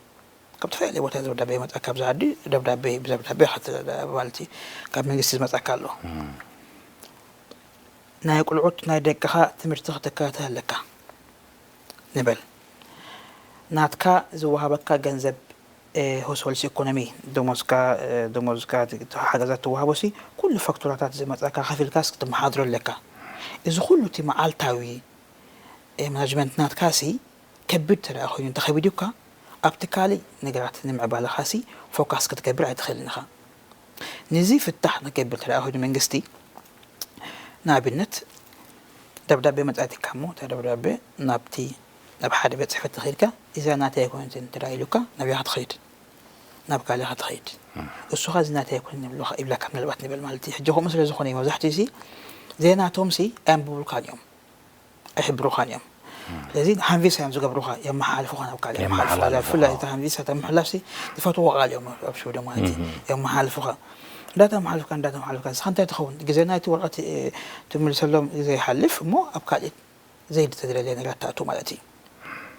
ካብ ዝተፈላለዩ ቦታ ደብዳቤ ይመፀካ ኣብዚ ዓዲ ደብዳቤ ብደብዳቤ ማለት ካብ መንግስቲ ዝመፀካ ኣሎ። ናይ ቁልዑት ናይ ደቅኻ ትምህርቲ ክትከታተል ኣለካ ንበል። ናትካ ዝወሃበካ ገንዘብ ሆስሆልስ ኢኮኖሚ ደሞዝካ ደሞዝካ ሓገዛት ትወሃቦ ሲ ኩሉ ፋክቱራታት ዝመፃካ ከፊልካስ ክትመሓድሮ ኣለካ። እዚ ኩሉ እቲ መዓልታዊ ማናጅመንት ናትካ ሲ ከቢድ ተደኣ ኮይኑ እንተኸቢዱካ ኣብቲ ካልእ ነገራት ንምዕባለኻ ሲ ፎካስ ክትገብር ኣይትኽእልን ኢኻ። ንዚ ፍታሕ ንገብር ተደኣ ኮይኑ መንግስቲ ንኣብነት ደብዳቤ መጻእትካ እሞ እታ ደብዳቤ ናብቲ ናብ ሓደ ቤት ጽሕፈት ተኸይድካ እዛ ናተይ ኣይኮነትን እንተ ኢሉካ ናብያ ክትኸይድ ናብ ካልእ ክትኸይድ እሱኻ እዚ ናተይ ኣይኮነን ይብሉኻ ይብላካ ምናልባት ንብል ማለት እዩ። ሕጂ ከምኡ ስለ ዝኾነ እዩ መብዛሕትኡ ሲ ዘይናቶም ሲ ኣየንብቡልካን እዮም ኣይሕብሩኻን እዮም። ስለዚ ሃንቪሳ እዮም ዝገብሩኻ የመሓላልፉኻ ናብ ካልእ የመሓላልፉኻ ብፍላይ እታ ሃንቪሳ እታ ምሕላፍሲ ዝፈትዎ ቃል እዮም ኣብ ሽውደ ማለት እዩ። የመሓላልፉኻ እንዳተመሓላልፍካ እንዳተመሓላልፍካ ንስኻ እንታይ ትኸውን ግዜ ናይቲ ወረቐት ትምልሰሎም ግዜ ይሓልፍ እሞ ኣብ ካልእ ዘይተደለየ ነገራት ትኣቱ ማለት እዩ።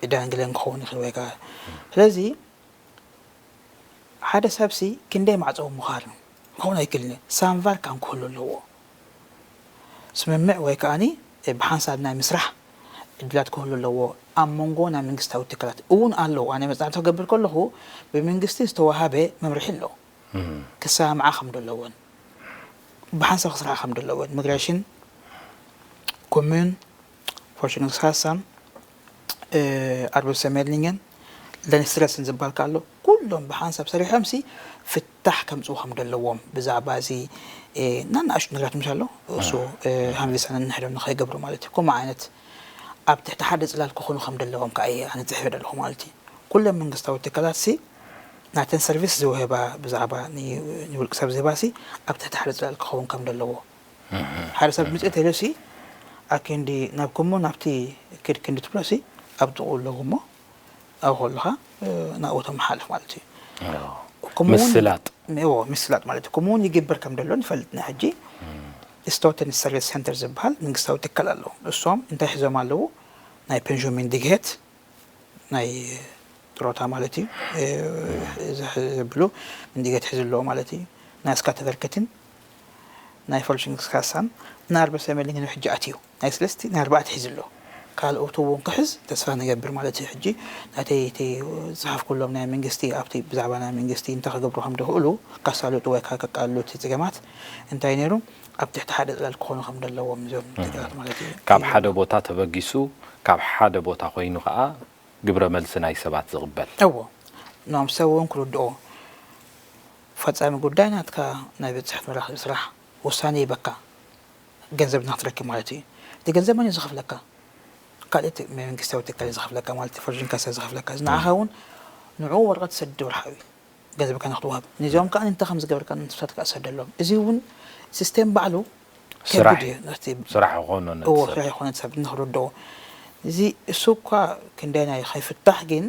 ዕዳን ግለን ክኸውን ይኽእል ወይ ከዓ ስለዚ ሓደ ሰብሲ ክንደይ ማዕፀዊ ምዃር ክኸውን ኣይክእልን እዩ። ሳንቫር ካን ክህሉ ኣለዎ። ስምምዕ ወይ ከዓኒ ብሓንሳብ ናይ ምስራሕ ዕድላት ክህሉ ኣለዎ ኣብ መንጎ ናይ መንግስታዊ ትካላት እውን ኣለዎ። ኣነ መፅናዕቲ ክገብር ከለኹ ብመንግስቲ ዝተዋሃበ መምርሒ ኣሎ ክሰማምዓ ከም ዘለዎን ብሓንሳብ ክስርሓ ከም ዘለዎን ሚግሬሽን ኮሙን ፎርሽንግስካሳን ኣርበሰሜድሊንግን ለንስትረስን ዝበሃል ኣሎ ኩሎም ብሓንሳብ ሰሪሖም ሲ ፍታሕ ከምፅኡ ከም ዘለዎም ብዛዕባ እዚ ናናእሽቱ ነገራት ምሽ ኣሎ እሱ ሃንቪሳ ነንሕዶም ንኸይገብሩ ማለት እዩ። ከምኡ ዓይነት ኣብ ትሕቲ ሓደ ፅላል ክኾኑ ከም ዘለዎም ከዓ እየ ኣነ ፅሕፈ ዘለኹ ማለት እዩ። ኩለን መንግስታዊ ትካላት ሲ ናተን ሰርቪስ ዝውህባ ብዛዕባ ንውልቂ ሰብ ዝህባ ሲ ኣብ ትሕቲ ሓደ ፅላል ክኸውን ከም ዘለዎ ሓደ ሰብ ምፅእ ተይሉ ሲ ኣኪንዲ ናብ ኩሙ ናብቲ ክድ ክንዲ ትብሎ ሲ ኣብ ጥቕኡ ኣለዉ እሞ ኣብኡ ከለኻ ናብኡ ተመሓልፍ ማለት እዩ። ከምኡ እውን ምስላጥ እዎ ምስላጥ ማለት እዩ። ከምኡ እውን ይግበር ከም ዘሎ ንፈልጥ ናይ ሕጂ ስቶተን ሰርቪስ ሴንተር ዝበሃል መንግስታዊ ትካል ኣለዉ። እሶም እንታይ ሒዞም ኣለዉ ናይ ፔንሽን ሚንዲግሄት ናይ ጥሮታ ማለት እዩ። ዘብሉ እንዲገት ሒዙ ኣለዎ ማለት እዩ። ናይ ኣስካተቨርከትን ናይ ፎልሽንግስካሳን ናይ ኣርበሰሜሊንግን ሕጂ ኣትዩ ናይ ስለስቲ ናይ ኣርባዕተ ሒዙ ኣሎ። ካልኦት እውን ክሕዝ ተስፋ ንገብር ማለት እዩ። ሕጂ ናተይ እቲ ዝሓፍኩሎም ናይ መንግስቲ ኣብቲ ብዛዕባ ናይ መንግስቲ እንታይ ክገብሩ ከም ዝኽእሉ ካሳልጡ ወይ ከዓ ከቃልሉ እቲ ፀገማት እንታይ ነይሩ ኣብ ትሕቲ ሓደ ፅላል ክኾኑ ከም ዘለዎም እዞም ነገራት ማለት እዩ። ካብ ሓደ ቦታ ተበጊሱ ካብ ሓደ ቦታ ኮይኑ ከዓ ግብረ መልሲ ናይ ሰባት ዝቕበል። እዎ፣ ኖም ሰብ እውን ክርድኦ። ፈጻሚ ጉዳይ ናትካ ናይ ቤት ጽሕፈት መራኸቢ ስራሕ ውሳኔ ይበካ፣ ገንዘብ ንክትረክብ ማለት እዩ። እቲ ገንዘብ መን እዩ ዝኸፍለካ? ካልእ ቲ-፣ መንግስታዊ ትካል እዩ ዝኸፍለካ ማለት እዩ። ፎርጅን ካሳ ዝኸፍለካ እዚ ንዓኻ እውን ንዕኡ ወረቐት ትሰድድ ወርሓዊ ገንዘብካ ንክትወሃብ። ንዚኦም ከዓ እንታይ ከም ዝገበርካ ንስኻትካ ትሰደሎም። እዚ እውን ሲስቴም ባዕሉ ስራሕ ከቢድ እዩ። ነቲ ስራሕ ይኾኖ ነቲ እዎ ሰብ። ስራሕ ይኾነ ሰብ ንክርድኦ። እዚ እሱ እኳ ክንደይናይ ከይፍታሕ ግን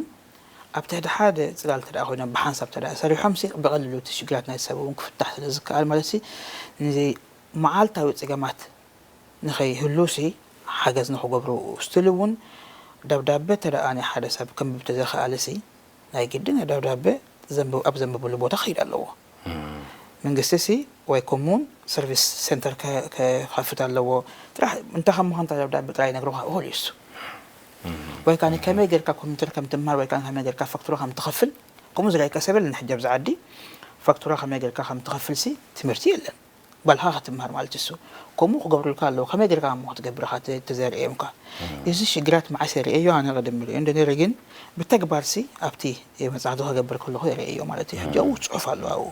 ኣብ ትሕቲ ሓደ ጽላል ተደኣ ኮይኖም ብሓንሳብ ተደኣ ሰሪሖም ሲ ብቐልሉ እቲ ሽግራት ናይ ሰብ እውን ክፍታሕ ስለ ዝከኣል ማለት ሲ ነዚ መዓልታዊ ጸገማት ንኸይህሉ ሲ ሓገዝ ንክገብሩ ስቲል እውን ደብዳበ ተደኣ ናይ ሓደ ሰብ ከንብብ ተዘኸኣለ ሲ ናይ ግድን ደብዳበ ዘንብብ ኣብ ዘንብብሉ ቦታ ክኸይድ ኣለዎ። መንግስቲ ሲ ወይ ኮሙን ሰርቪስ ሴንተር ከ- ከኸፍት ኣለዎ። ጥራሕ እንታይ ከም ምዃን እታ ደብዳበ ጥራይ ይነግሩኻ ይኽእሉ እዩ እሱ። ወይ ከዓ ከመይ ጌርካ ኮምፒውተር ከም ትምሃር ወይ ከዓ ከመይ ጌርካ ፋክቱራ ከም ትኸፍል ከምኡ ዝረኣየካ ሰብ የለን። ሕጂ ኣብዚ ዓዲ ፋክቱራ ከመይ ጌርካ ከም ትኸፍል ሲ ትምህርቲ የለን። ባልኻ ክትምሃር ማለት እሱ ከምኡ ክገብሩልካ ኣለዎ። ከመይ ጌርካ እሞ ክትገብር ኢኻ ተ- ተዘርእዮምካ። እዚ ሽግራት መዓስ የርእዮ ኣነ ቅድም ርእዮ እንደ ነረ ግን ብተግባር ሲ ኣብቲ መጽናዕቲ ክገብር ከለኹ የርእዮ ማለት እዩ። ሕጂ ኣብኡ ጽሑፍ ኣሎ ኣብኡ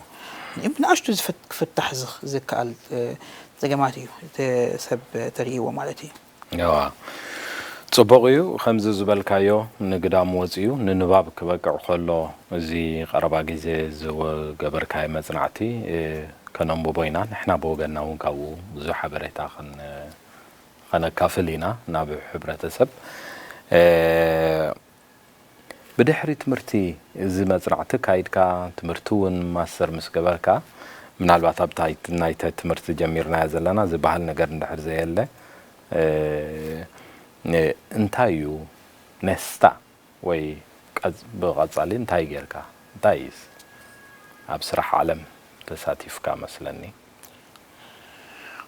ንእም- ንኣሽቱ ዝፍት- ክፍታሕ ዝኽ- ዝከኣል እ፣ ጸገማት እዩ እቲ ሰብ ተርእይዎ ማለት እዩ። እዋ፣ ጽቡቕ እዩ። ከምዚ ዝበልካዮ ንግዳም ወጺኡ ንንባብ ክበቅዕ ከሎ እዚ ቀረባ ግዜ ዝገበርካዮ መጽናዕቲ እ፣ ከነንብቦ ኢና። ንሕና ብወገንና እውን ካብኡ ብዙሕ ሓበሬታ ከን- ከነካፍል ኢና ናብ ሕብረተሰብ። እ፣ ብድሕሪ ትምህርቲ እዚ መጽናዕቲ ካይድካ ትምህርቲ እውን ማስተር ምስ ገበርካ ምናልባት ኣብ ታይ- ናይተ ትምህርቲ ጀሚርናዮ ዘለና ዝበሃል ነገር እንድሕር ዘየለ እ፣ እ፣ እንታይ እዩ ነስታ ወይ ቀጽ- ብቐጻሊ እንታይ ጌርካ እንታይ እዩስ ኣብ ስራሕ ዓለም ተሳቲፍካ መስለኒ።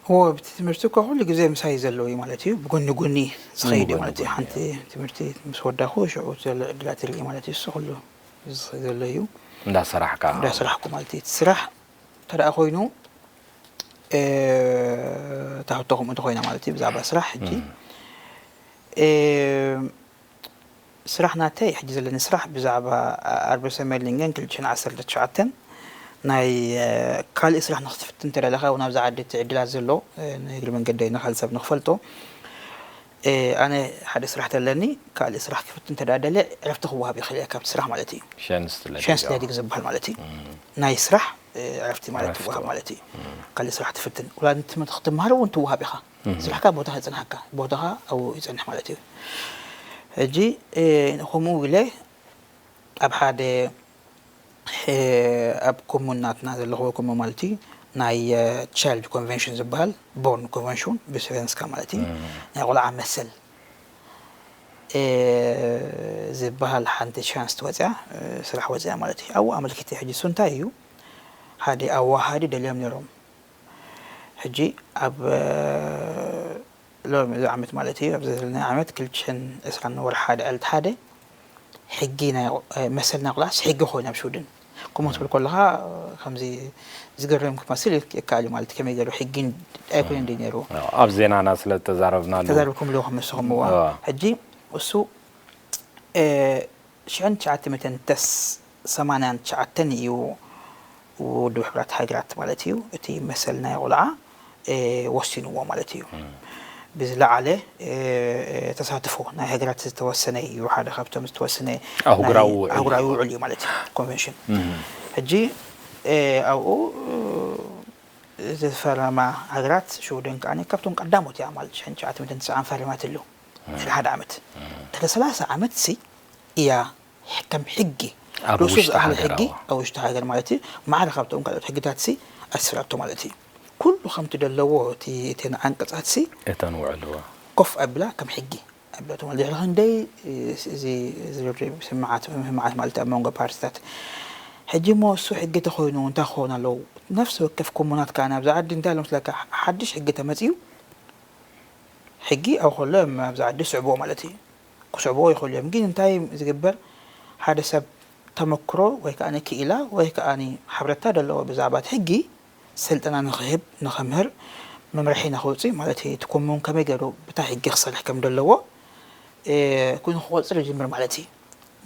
እዎ ብቲ ትምህርቲ እኮ ኩሉ ግዜ ምሳይ ዘሎ እዩ ማለት እዩ። ብጎኒ ጎኒ ዝኸይድ እዩ ብጎኒ ማለት እዩ። ጎኒ ሓንቲ ትምህርቲ ምስ ወዳኹ ሽዑ ዘሎ ዕድላት ይርኢ ማለት እዩ። እሱ ኩሉ ዝኸይድ ዘሎ እዩ። እንዳሰራሕካ እንዳሰራሕኩ ማለት እዩ። እቲ ስራሕ እንተ ደኣ ኮይኑ እ፣ እታ ሕቶ ከምኡ እንተኾይና ማለት እዩ ብዛዕባ ስራሕ ሕጂ እ፣ ስራሕ ናተይ ሕጂ ዘለኒ ስራሕ ብዛዕባ ኣርበሰ መሊንገን ክልተ ሽሕን ዓሰርተ ትሽዓተን ናይ እ፣ ካልእ ስራሕ ንክትፍትን እንተደለኻ እውን ኣብዚ ዓዲ እቲ ዕድላት ዘሎ እ፣ ንእግሪ መንገደይ ንካልእ ሰብ ንክፈልጦ እ፣ ኣነ ሓደ ስራሕ ተለኒ ካልእ ስራሕ ክፍትን እንተ ደኣ ደለ ዕረፍቲ ክወሃብ ይኽእል እየ ካብቲ ስራሕ ማለት እዩ። ሸንስ ትለዲ ሸንስ ለዲግ ዝበሃል ማለት እዩ ናይ ስራሕ እ፣ ዕረፍቲ ማለት ዕረፍቲ ትወሃብ ወሃብ። ማለት እዩ። ካልእ ስራሕ ትፍትን ወላ ንትምህርቲ ክትምሃር እውን ትወሃብ ኢኻ። ስራሕካ ቦታኻ ይጽንሓካ ቦታኻ ኣብኡ ይጸንሕ ማለት እዩ። ሕጂ እ፣ ከምኡ ኢለ ኣብ ሓደ እ፣ ኣብ ኮሙን ናትና ዘለኹዎ ኮሙን ማለት እዩ ናይ ቻይልድ ኮንቨንሽን ዝበሃል ቦርን ኮንቨንሽን ብስቨንስካ ማለት እዩ ናይ ቆልዓ መሰል እ፣ ዝበሃል ሓንቲ ቻንስ ትወፅያ እ፣ ስራሕ ወፅያ ማለት እዩ። ኣብኡ ኣመልኪተ ሕጂ እሱ እንታይ እዩ ሓደ ኣዋሃዲ ደልዮም ነይሮም። ሕጂ ኣብ እ፣ ሎሚ እዚ ዓመት ማለት እዩ ኣብዚ ዘለና ዓመት ክልተ ሽሕን ዕስራን ወርሒ ሓደ ዕለት ሓደ ሕጊ ናይ እ፣ መሰል ናይ ቆልዓስ ሕጊ ኮይኑ ኣብ ሽውድን ከምኡ ትብል ከለኻ እ፣ ከምዚ ዝገርም ክመስል ይከኣል እዩ ማለት እዩ። ከመይ ገይሩ ሕጊ ኣይኮነ እንዲ ነይሩ ኣብ ዜናና ስለ ዝተዛረብናሉ ተዛርብኩም ኣለኹም ንስኹም እዋ እዋ። ሕጂ እሱ እ፣ ሽሕን ትሽዓተ ሚእትን ተስ ሰማንያን ትሽዓተን እዩ ውድብ ሕብራት ሃገራት ማለት እዩ እቲ መሰል ናይ ቆልዓ እ፣ ወሲንዎ ማለት እዩ። ብዝለዓለ እ፣ እ፣ ተሳትፎ ናይ ሃገራት ዝተወሰነ እዩ ሓደ ካብቶም ዝተወሰነ ኣህጉራዊ ናይ ውዕል ኣህጉራዊ እዩ። ውዕል እዩ ማለት እዩ ኮንቨንሽን። ሕጂ እ፣ ኣብኡ እ፣ ዝፈረማ ሃገራት ሽውደን ከዓ ካብቶም ቀዳሞት እያ ማለት ሽሕን ትሽዓተ ሚእትን ተስዓን ፈሪማትሉ ድሕሪ ሓደ ዓመት ድሕሪ ሰላሳ ዓመት ሲ እያ ከም ሕጊ ኣብ ርሱስ ውሽጢ ኣህሊ ሃገር ሕጊ ኣዋ። ኣብ ውሽጢ ሃገር ማለት እዩ ማዕረ ካብቶም ካልኦት ሕግታት ሲ ኣስፍራቶ ማለት እዩ። ኩሉ ከምቲ ደለዎ እቲ እተን ዓንቀጻት ሲ እተን ውዕልዋ ኮፍ ኣብላ ከም ሕጊ ኣብላቶ ማለት ድሕሪ ክንደይ እዚ ዝርርብ ስምዓት ምህማዓት ማለት ኣብ መንጎ ፓርቲታት ሕጂ እሞ እሱ ሕጊ ተኾይኑ እንታይ ክኸውን ኣለዎ? ነፍሲ ወከፍ ኮሙናት ከዓ ናብዚ ዓዲ እንታይ ኣሎ መስለካ ሓድሽ ሕጊ ተመፅዩ ሕጊ ኣብ ከሎ ኣብዚ ዓዲ ስዕብዎ ማለት እዩ። ክስዕብዎ ይኽእሉ እዮም ግን እንታይ ዝግበር ሓደ ሰብ ተመክሮ ወይ ከዓ ክኢላ ወይ ከዓ ሓብረታ ዘለዎ ብዛዕባ እቲ ሕጊ ስልጠና ንክህብ ንከምህር መምርሒ ንከውፅእ ማለት እዩ። እቲ ኮሙን ከመይ ገይሩ ብታ ሕጊ ክሰርሕ ከም ዘለዎ እ፣ ኩን ክቆፅር ይጅምር ማለት እዩ።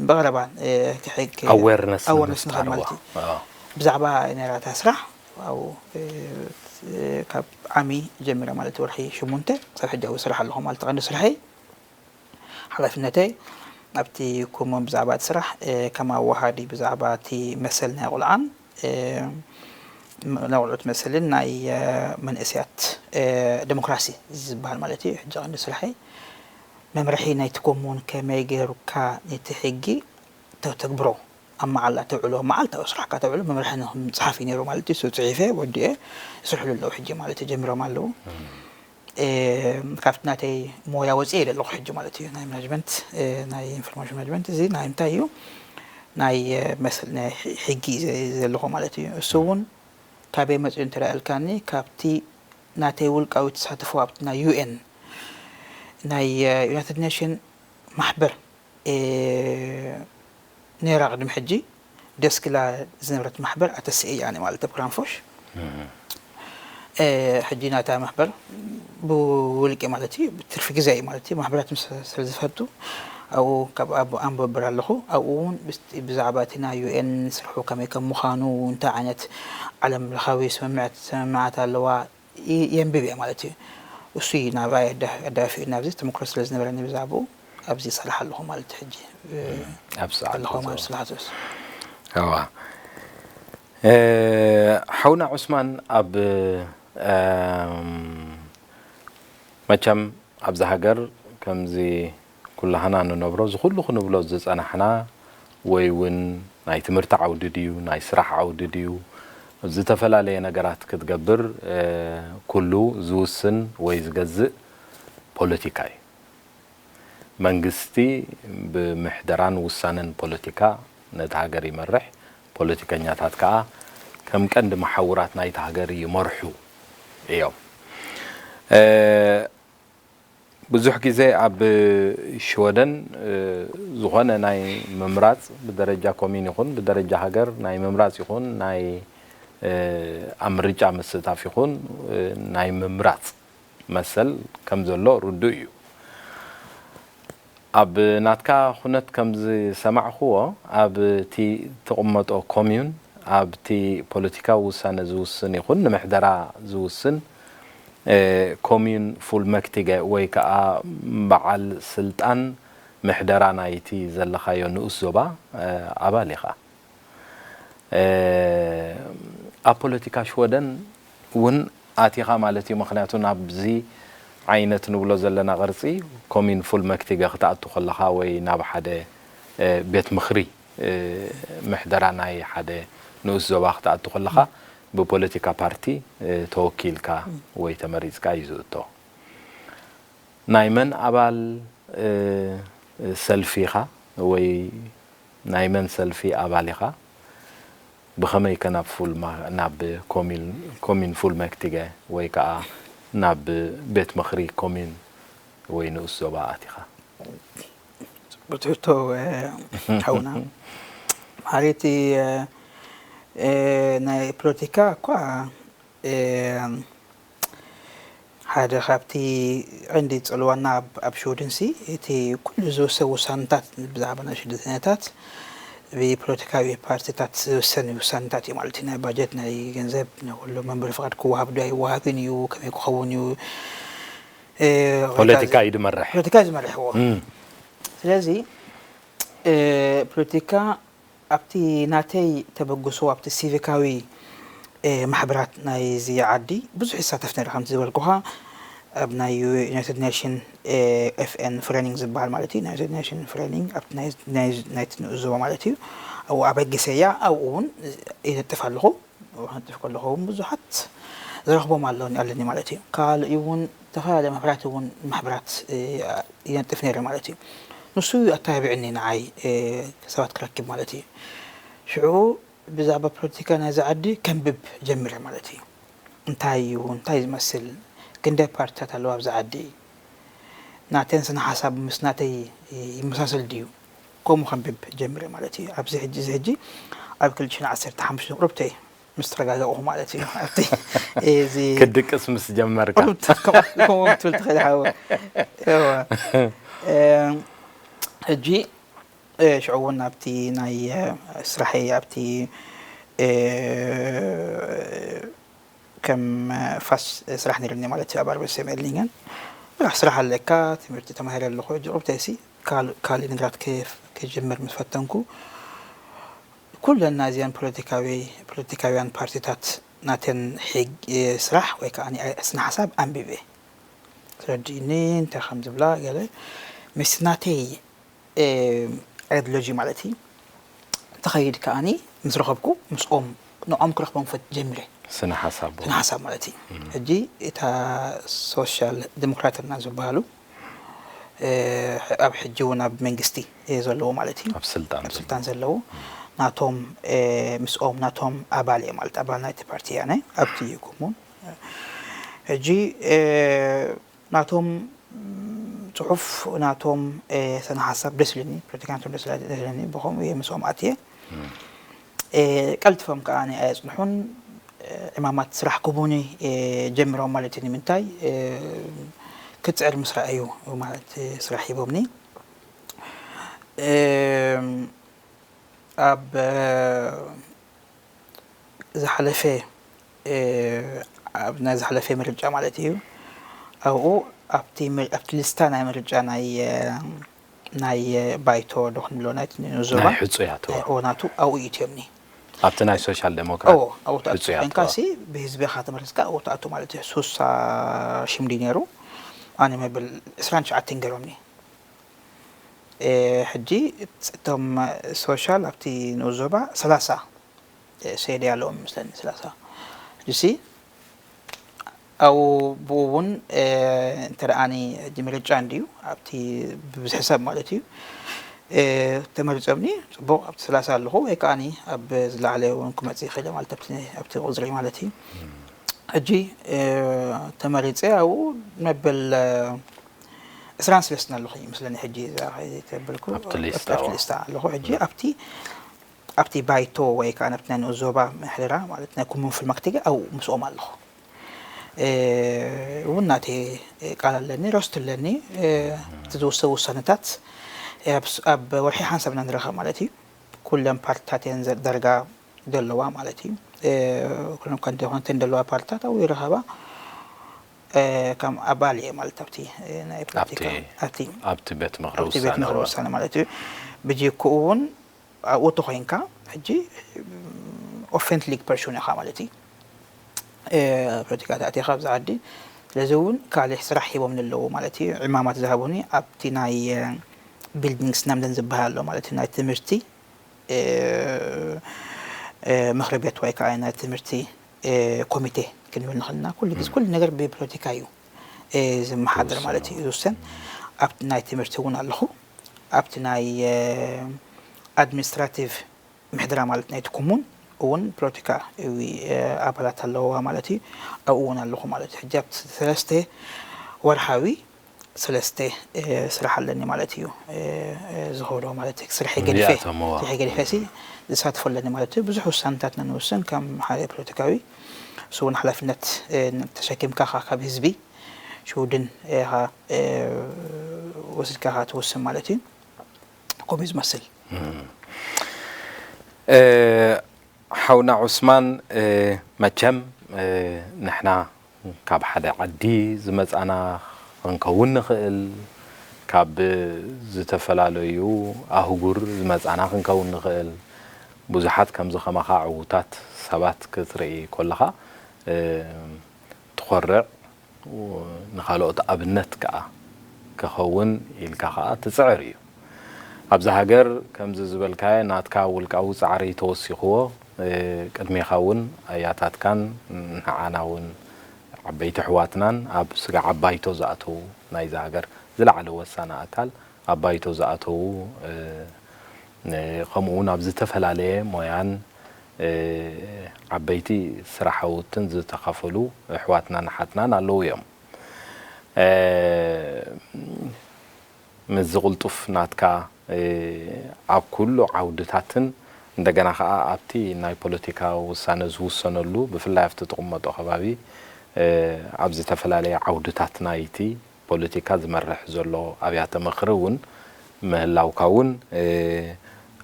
ብቐረባ፣ እ፣ ክሕግ ኣዌርነስ ኣወርነስ ንኽእል ንምፍጣር ማለት ዋ። እዩ። ኣዎ። ብዛዕባ ናይ ናታ ስራሕ ኣብኡ፣ እ፣ እ፣ ካብ ዓሚ ጀሚረ ማለት እዩ፣ ወርሒ ሽሙንተ ክሳብ ሕጂ ኣብኡ ስራሕ ኣለኹ ማለት እዩ። ቀንዲ ስርሐይ ሓላፍነተይ ኣብቲ ኮሞን ብዛዕባ እቲ ስራሕ፣ እ፣ ከም ኣወሃዲ ብዛዕባ እቲ መሰል ናይ ቆልዓን፣ እ፣ ም-፣ ናይ ቆልዑት መሰልን ናይ፣ እ፣ መንእሰያት፣ እ፣ ዴሞክራሲ ዝበሃል ማለት እዩ። ሕጂ ቀንዲ ስርሐይ መምርሒ ናይቲ ኮሙን ከመይ ገይሩካ ነቲ ሕጊ ተተግብሮ፣ ኣብ መዓላ ተውዕሎ፣ መዓልታዊ ስራሕካ ተውዕሎ መምርሒ ንክምፅሓፍ እዩ ነይሩ ማለት እዩ። እሱ ፅሒፈ ወዲኤ ይስርሕሉ ኣለዉ ሕጂ ማለት እዩ፣ ጀሚሮም ኣለዉ። እ፣ ካብቲ ናተይ ሞያ ወፂኤ ኢለ ኣለኹ ሕጂ ማለት እዩ። ናይ ማናጅመንት፣ እ፣ ናይ ኢንፎርሜሽን ማናጅመንት እዚ ናይ እንታይ እዩ? ናይ፣ እ፣ መሰል ናይ ሕ-፣ ሕጊ እዩ ዘ-፣ ዘለኹ ማለት እዩ። እሱ እውን ካበይ መፅኡ እንተ ኢልካኒ፣ ካብቲ ናተይ ውልቃዊ ተሳትፎ ኣብቲ ናይ ዩ ኤን፣ ናይ፣ እ፣ ዩናይትድ ኔሽን ማሕበር፣ እ፣ ነይራ ቅድሚ ሕጂ ደስ ክላ ዝነበረት ማሕበር ኣተስኤ እያ ማለት ኣብ ክራንፎሽ። እ፣ ሕጂ ናታ ማሕበር ብውልቂ ማለት እዩ፣ ብትርፊ ግዜ እዩ ማለት እዩ፣ ማሕበራት ምስ ስለ ዝፈቱ ኣብኡ ካብ ኣብ ኣንበብር ኣለኹ። ኣብኡ እውን ብስ-፣ ብዛዕባ እቲ ናይ ዩ ኤን ስርሑ ከመይ ከም ምዃኑ፣ እንታይ ዓይነት ዓለም ለኻዊ ስምምዕት-፣ ስምምዓት ኣለዋ ይ-፣ የንብብ እየ ማለት እዩ። እሱ እዩ ናብኣይ ኣዳ-፣ ኣዳፊኡ ናብዚ ተመክሮ ስለ ዝነበረኒ ብዛዕባኡ ኣብዚ ይሰርሕ ኣለኹ ማለት እዩ። ሕጂ፣ እ፣ ኣብ ሰዓት ኣለኹ እዚ። ማለት ስለ ዝሓሰብስ። እዋ። እ፣ ሓውና ዑስማን፣ ኣብ፣ እም፣ መቸም ኣብዚ ሃገር ከምዚ ኩላህና ንነብሮ፣ እዚ ኩሉ ክንብሎ ዝጸናሕና፣ ወይ እውን ናይ ትምህርቲ ዓውዲ ድዩ፣ ናይ ስራሕ ዓውዲ ድዩ፣ ዝተፈላለየ ነገራት ክትገብር፣ እ፣ ኩሉ ዝውስን ወይ ዝገዝእ ፖለቲካ እዩ። መንግስቲ ብምሕደራን ውሳነን ፖለቲካ ነቲ ሃገር ይመርሕ። ፖለቲከኛታት ከኣ ከም ቀንዲ መሓውራት ናይቲ ሃገር ይመርሑ እዮም። እ፣ ብዙሕ ግዜ ኣብ ሽወደን፣ እ፣ ዝኾነ ናይ ምምራጽ ብደረጃ ኮሚን ይኹን ብደረጃ ሃገር ናይ ምምራጽ ይኹን ናይ፣ እ፣ ኣብ ምርጫ ምስታፍ ይኹን፣ እ፣ ናይ ምምራጽ መሰል ከም ዘሎ ርዱእ እዩ። ኣብ ናትካ ኩነት ከም ዝሰማዕክዎ፣ ኣብ እቲ ትቕመጦ ኮምዩን፣ ኣብቲ ፖለቲካዊ ውሳነ ዝውስን ይኹን ንምሕደራ ዝውስን፣ እ፣ ኮምዩን ፉልመክቲገ ወይ ከዓ በዓል ስልጣን ምሕደራ ናይቲ ዘለኻዮ ንኡስ ዞባ፣ እ፣ ኣባል ኢኻ። እ፣ ኣብ ፖለቲካ ሽወደን እውን ኣቲኻ ማለት እዩ። ምኽንያቱ ናብዚ ዓይነት ንብሎ ዘለና ቅርጺ ኮሚን ፉልመክቲገ ክትኣቱ ከለኻ ወይ ናብ ሓደ፣ እ፣ ቤት ምኽሪ፣ እ፣ ምሕደራ ናይ ሓደ ንኡስ ዞባ ክትኣቱ ከለኻ ብፖለቲካ ፓርቲ፣ እ፣ ተወኪልካ ወይ ተመሪጽካ እዩ ዝእቶ። ናይ መን ኣባል፣ እ፣ ሰልፊ ኢኻ ወይ ናይ መን ሰልፊ ኣባል ኢኻ? ብኸመይ ከ ናብ ፉል ማ-፣ ናብ ኮሚል-፣ ኮሚን ፉልመክቲገ ወይ ከኣ ናብ ቤት ምኽሪ ኮሚን ወይ ንኡስ ዞባ ኣቲኻ? ብትሕቶ፣ እ፣ ሓውና፣ ማለት፣ እ፣ እ፣ ናይ ፖለቲካ እኳ፣ እ፣ ሓደ ካብቲ ቀንዲ ጽልዋና ኣብ፣ ኣብ ሽወደንሲ እቲ ኩሉ ዝውሰን ውሳነታት ብዛዕባ ናይ ስደተኛታት ብፖለቲካዊ ፓርቲታት ዝውሰን ውሳነታት እዩ ማለት እዩ። ናይ ባጀት፣ ናይ ገንዘብ፣ ናይ ኩሉ መንበሪ ፍቓድ ክወሃብ ዶ ኣይወሃብን እዩ፣ ከመይ ክኸውን እዩ፣ እ፣ ወይ ፖለቲካ ከኣ እዩ ዝመርሕ። ፖለቲካ እዩ ዝመርሕዎ። እም። ስለዚ፣ እ፣ ፖለቲካ ኣብቲ ናተይ ተበግሶ ኣብቲ ሲቪካዊ፣ እ፣ ማሕበራት ናይዚ ዓዲ ብዙሕ ይሳተፍ ነይረ። ከምቲ ዝበልኩኻ ኣብ ናይ ዩ-፣ ዩናይትድ ኔሽን፣ እ፣ ኤፍ ኤን ፍሬኒንግ ዝበሃል ማለት እዩ። ናይ ዩናይትድ ኔሽን ፍሬኒንግ ኣብቲ ናይ፣ ናይ፣ ናይቲ ንኡስ ዞባ ማለት እዩ። ኣብኡ ኣበጊሰያ፣ ኣብኡ እውን ይነጥፍ ኣለኹ። ክነጥፍ ከለኹ እውን ብዙሓት ዝረኽቦም ኣለኒ፣ ኣለኒ ማለት እዩ። ካልእ እውን ዝተፈላለየ ማሕበራት እውን፣ ማሕበራት፣ እ፣ ይነጥፍ ነይረ ማለት እዩ። ንሱ ኣተባቢዕኒ ንዓይ፣ እ፣ ሰባት ክረክብ ማለት እዩ። ሽዑ ብዛዕባ ፖለቲካ ናይዚ ዓዲ ከንብብ ጀሚረ ማለት እዩ። እንታይ እዩ፣ እንታይ ዝመስል፣ ክንደይ ፓርቲታት ኣለዋ ኣብዚ ዓዲ፣ ናተን ስነ ሓሳብ ምስ ናተይ ይመሳሰል ድዩ፣ ከምኡ ከንብብ ጀሚረ ማለት እዩ። ኣብዚ ሕጂ፣ እዚ ሕጂ ኣብ ክልተ ሽሕን ዓሰርተ ሓሙሽተን ቁሩብተይ ምስ ተረጋጋእኹ ማለት እዩ። ኣብቲ እዚ ክድቅስ ምስ ጀመርካ። ቁሩብ ከምኡ፣ ከምኡ ክትብል ትኽእል ሓው። እዋ። እ፣ ሕጂ እ፣ ሽዑ እውን ኣብቲ ናይ፣ እ፣ ስራሐይ ኣብቲ፣ እ፣ ከም ፋስ ስራሕ ነይሩኒ ማለት እዩ። ኣብ ኣርበስ ኤምኤልኒንገን ስራሕ ኣለካ፣ ትምህርቲ ተማሂረ ኣለኹ። ሕጂ ቁብተይሲ ካል-፣ ካልእ ነገራት ከ-፣ ክጅምር ምስ ፈተንኩ፣ ኩለን ናዚያን ፖለቲካዊ፣ ፖለቲካውያን ፓርቲታት ናተን ሕግ-፣ ስራሕ ወይ ከዓ ስነ ሓሳብ ኣንቢበ። ተረዲእኒ፣ እንታይ ከም ዝብላ ገለ ምስ ናተይ፣ እ፣ ኣይዲዮሎጂ ማለት እዩ። ተኸይድ ከኣኒ ምስ ረኸብኩ ምስኦም ንዖም ክረኽቦም ፈት-፣ ጀሚረ። ስነ ሓሳብ። ስነ ሓሳብ ማለት እዩ። ሕጂ እታ ሶሻል ዲሞክራት እና ዝበሃሉ፣ እ፣ ኣብ ሕጂ እውን ኣብ መንግስቲ፣ እ፣ ዘለዉ ማለት እዩ። ኣብ ስልጣን ኣብ ስልጣን ዘለዉ ናቶም፣ እ፣ ምስኦም ናቶም ኣባል እየ ማለት ኣባል ናይቲ ፓርቲ እየ ኣነ ኣብቲ ኮሙን። ሕጂ፣ እ፣ ናቶም፣ ም፣ ጽሑፍ ናቶም፣ እ፣ ስነ ሓሳብ ደስ ኢሉኒ፣ ፖለቲካ ናቶም ደስ ኢላ-፣ ደስ ኢሉኒ፣ ብኸምኡ እየ ምስኦም ኣትየ። እ፣ ቀልጢፎም ከኣ ኣየጽንሑን፣ እ፣ ዕማማት ስራሕ ክቡኒ፣ እ፣ ጀሚሮም ማለት እዩ። ንምንታይ? እ፣ ክትጽዕር ምስ ረኣዩ ማለት፣ እ፣ ስራሕ ሂቦምኒ። እ፣ ኣብ፣ እ፣ ዝሓለፈ፣ እ፣ ኣብ ናይ ዝሓለፈ ምርጫ ማለት እዩ። ኣብኡ ኣብቲ ምር-፣ ኣብቲ ሊስታ ናይ ምርጫ ናይ፣ እ፣ ናይ፣ እ፣ ባይቶ ዶ ክንብሎ ናይቲ ንዞባ ናይ ሕጹያት፣ እዎ። እ፣ ኦ፣ ናቱ ኣብኡ እትዮምኒ። ኣብቲ ናይ ሶሻል ዴሞክራት ኦ፣ ኣብኡ ትኣቱ ሕጹያት፣ ኮይንካ እዎ። ሲ ብህዝቢ ኢኻ ተመረጽካ ኣብኡ ትኣቱ ማለት እዩ። ሱሳ ሽም ድዩ ነይሩ? ኣነ መብል ዕስራን ትሽዓተን ገይሮምኒ። እ፣ ሕጂ እቶም ሶሻል ኣብቲ ንኡስ ዞባ ሰላሳ፣ እ፣ ሰይዲ ኣለዎም ይመስለኒ፣ ሰላሳ። ሕጂሲ ኣብኡ ብኡ እውን፣ እ፣ እንተ ደኣኒ ሕጂ ምርጫ እንድዩ፣ ኣብቲ ብብዝሒ ሰብ ማለት እዩ፣ እ፣ ተመሪጾምኒ፣ ጽቡቕ፣ ኣብቲ ሰላሳ ኣለኹ፣ ወይ ከኣኒ ኣብ ዝለዓለ እውን ክመጽእ ይኽእል ማለት ኣብቲ፣ ኣብቲ ቁጽሪ ማለት እዩ። ሕጂ፣ እ፣ ተመሪጸ ኣብኡ መበል፣ እ፣ ዕስራን ሰለስተን ኣለኹ ይመስለኒ ሕጂ እዛ ተበልኩ ኣብቲ ሊስታ፣ ኣብቲ ዋ። ሊስታ ኣለኹ። ሕጂ ኣብቲ፣ ኣብቲ ባይቶ ወይ ከኣ ኣብቲ ናይ ንኡስ ዞባ ምሕደራ ማለት ናይ ኮሙን ፉልማክቲገ ኣብኡ ምስኦም ኣለኹ። እ፣ እውን ናተይ ቃል ኣለኒ፣ ሮስት ኣለኒ። እ፣ እቲ ዝውሰ ውሳነታት ኣብ ስ-፣ ኣብ ወርሒ ሓንሳብ ኢና ንረኸብ ማለት እዩ። ኩለን ፓርትታት እየን ዘ-፣ ዳርጋ ዘለዋ ማለት እዩ። እ፣ ኩለን ከንደ-፣ ኮንተን ዘለዋ ፓርትታት ኣብኡ ይረኸባ። እ፣ ከም ኣባል እየ ማለት ኣብቲ፣ እ፣ ናይ ፖለቲካ ኣብቲ፣ ኣብቲ ኣብቲ ቤት ምኽሪ ኣብቲ ቤት ውሳነ ምኽሪ እዋ። ውሳነ ማለት እዩ። ብጀክኡ እውን ኣብኡ ተኾይንካ ሕጂ ኦፈንት ሊግ ፐርሶን ኢኻ ማለት እዩ። እ፣ ፖለቲካ ተኣቲኻ ኣብዚ ዓዲ። ስለዚ እውን ካልእ ስራሕ ሂቦም ኣለዉ ማለት እዩ። ዕማማት ዝሃቡኒ ኣብቲ ናይ፣ እ፣ ቢልዲንግስ ናምደን ዝበሃል ኣሎ ማለት እዩ። ናይ ትምህርቲ፣ እ፣ እ፣ ምኽሪ ቤት ወይ ከዓ ናይ ትምህርቲ፣ እ፣ ኮሚቴ ክንብል ንኽእልና። ኩሉ ግዜ፣ ኩሉ ነገር ብፖለቲካ እዩ፣ እ፣ ዝመሓደር ማለት እዩ፣ ዝውሰን። ኣብቲ ናይ ትምህርቲ እውን ኣለኹ። ኣብቲ ናይ፣ እ፣ ኣድሚኒስትራቲቭ ምሕደራ ማለት ናይቲ ኮሙን እውን ፖለቲካ እዊ፣ እ፣ ኣባላት ኣለውዋ ማለት እዩ። ኣብኡ እውን ኣለኹ ማለት እዩ። ሕጂ ኣብቲ ሰለስተ ወርሓዊ ሰለስተ፣ እ፣ ስራሕ ኣለኒ ማለት እዩ። እ፣ እ፣ ዝኸዶ ማለት እዩ። ስርሐይ ገዲፈ፣ እዚኣቶም፣ እዋ። ስርሐይ ገዲፈ ሲ ዝሳትፎ ኣለኒ ማለት እዩ። ብዙሕ ውሳነታት ንውስን ከም ሓደ ፖለቲካዊ፣ እሱ እውን ሓላፍነት፣ እ፣ ተሸኪምካ ኻ-፣ ካብ ህዝቢ ሽውድን ኢኻ፣ እ፣ ወሲድካ ኻ ትውስን ማለት እዩ። ከምኡ እዩ ዝመስል። እም። እ፣ ሓውና ዑስማን፣ እ፣ መቸም፣ እ፣ ንሕና ካብ ሓደ ዓዲ ዝመጻና ክንከውን ንኽእል፣ ካብ ዝተፈላለዩ ኣህጉር ዝመጻና ክንከውን ንኽእል። ብዙሓት ከምዚ ከማኻ ዕዉታት ሰባት ክትርኢ ከለኻ፣ እ፣ ትኾርዕ። ንኻልኦት ኣብነት ከኣ ክኸውን ኢልካ ከኣ ትጽዕር እዩ። ኣብዛ ሃገር ከምዚ ዝበልካዮ ናትካ ውልቃዊ ጻዕሪ ተወሲኽዎ፣ እ፣ ቅድሜኻ እውን ኣያታትካን ንዓና እውን ዓበይቲ ኣሕዋትናን ኣብ ስጋዕ ኣብ ባይቶ ዝኣተዉ ናይዛ ሃገር ዝለዓለ ወሳኒ ኣካል ኣብ ባይቶ ዝኣተዉ፣ እ፣ እ፣ ከምኡ እውን ኣብ ዝተፈላለየ ሞያን፣ እ፣ ዓበይቲ ስራሓውትን ዝተኻፈሉ ኣሕዋትናን ኣሓትናን ኣለዉ እዮም። እ፣ ምስዚ ቅልጡፍ ናትካ፣ እ፣ ኣብ ኩሉ ዓውድታትን እንደገና ኸዓ ኣብቲ ናይ ፖለቲካ ውሳነ ዝውሰነሉ ብፍላይ ኣብቲ ትቕመጦ ከባቢ፣ እ፣ ኣብ ዝተፈላለየ ዓውድታት ናይቲ ፖለቲካ ዝመርሕ ዘሎ ኣብያተ ምኽሪ እውን ምህላውካ እውን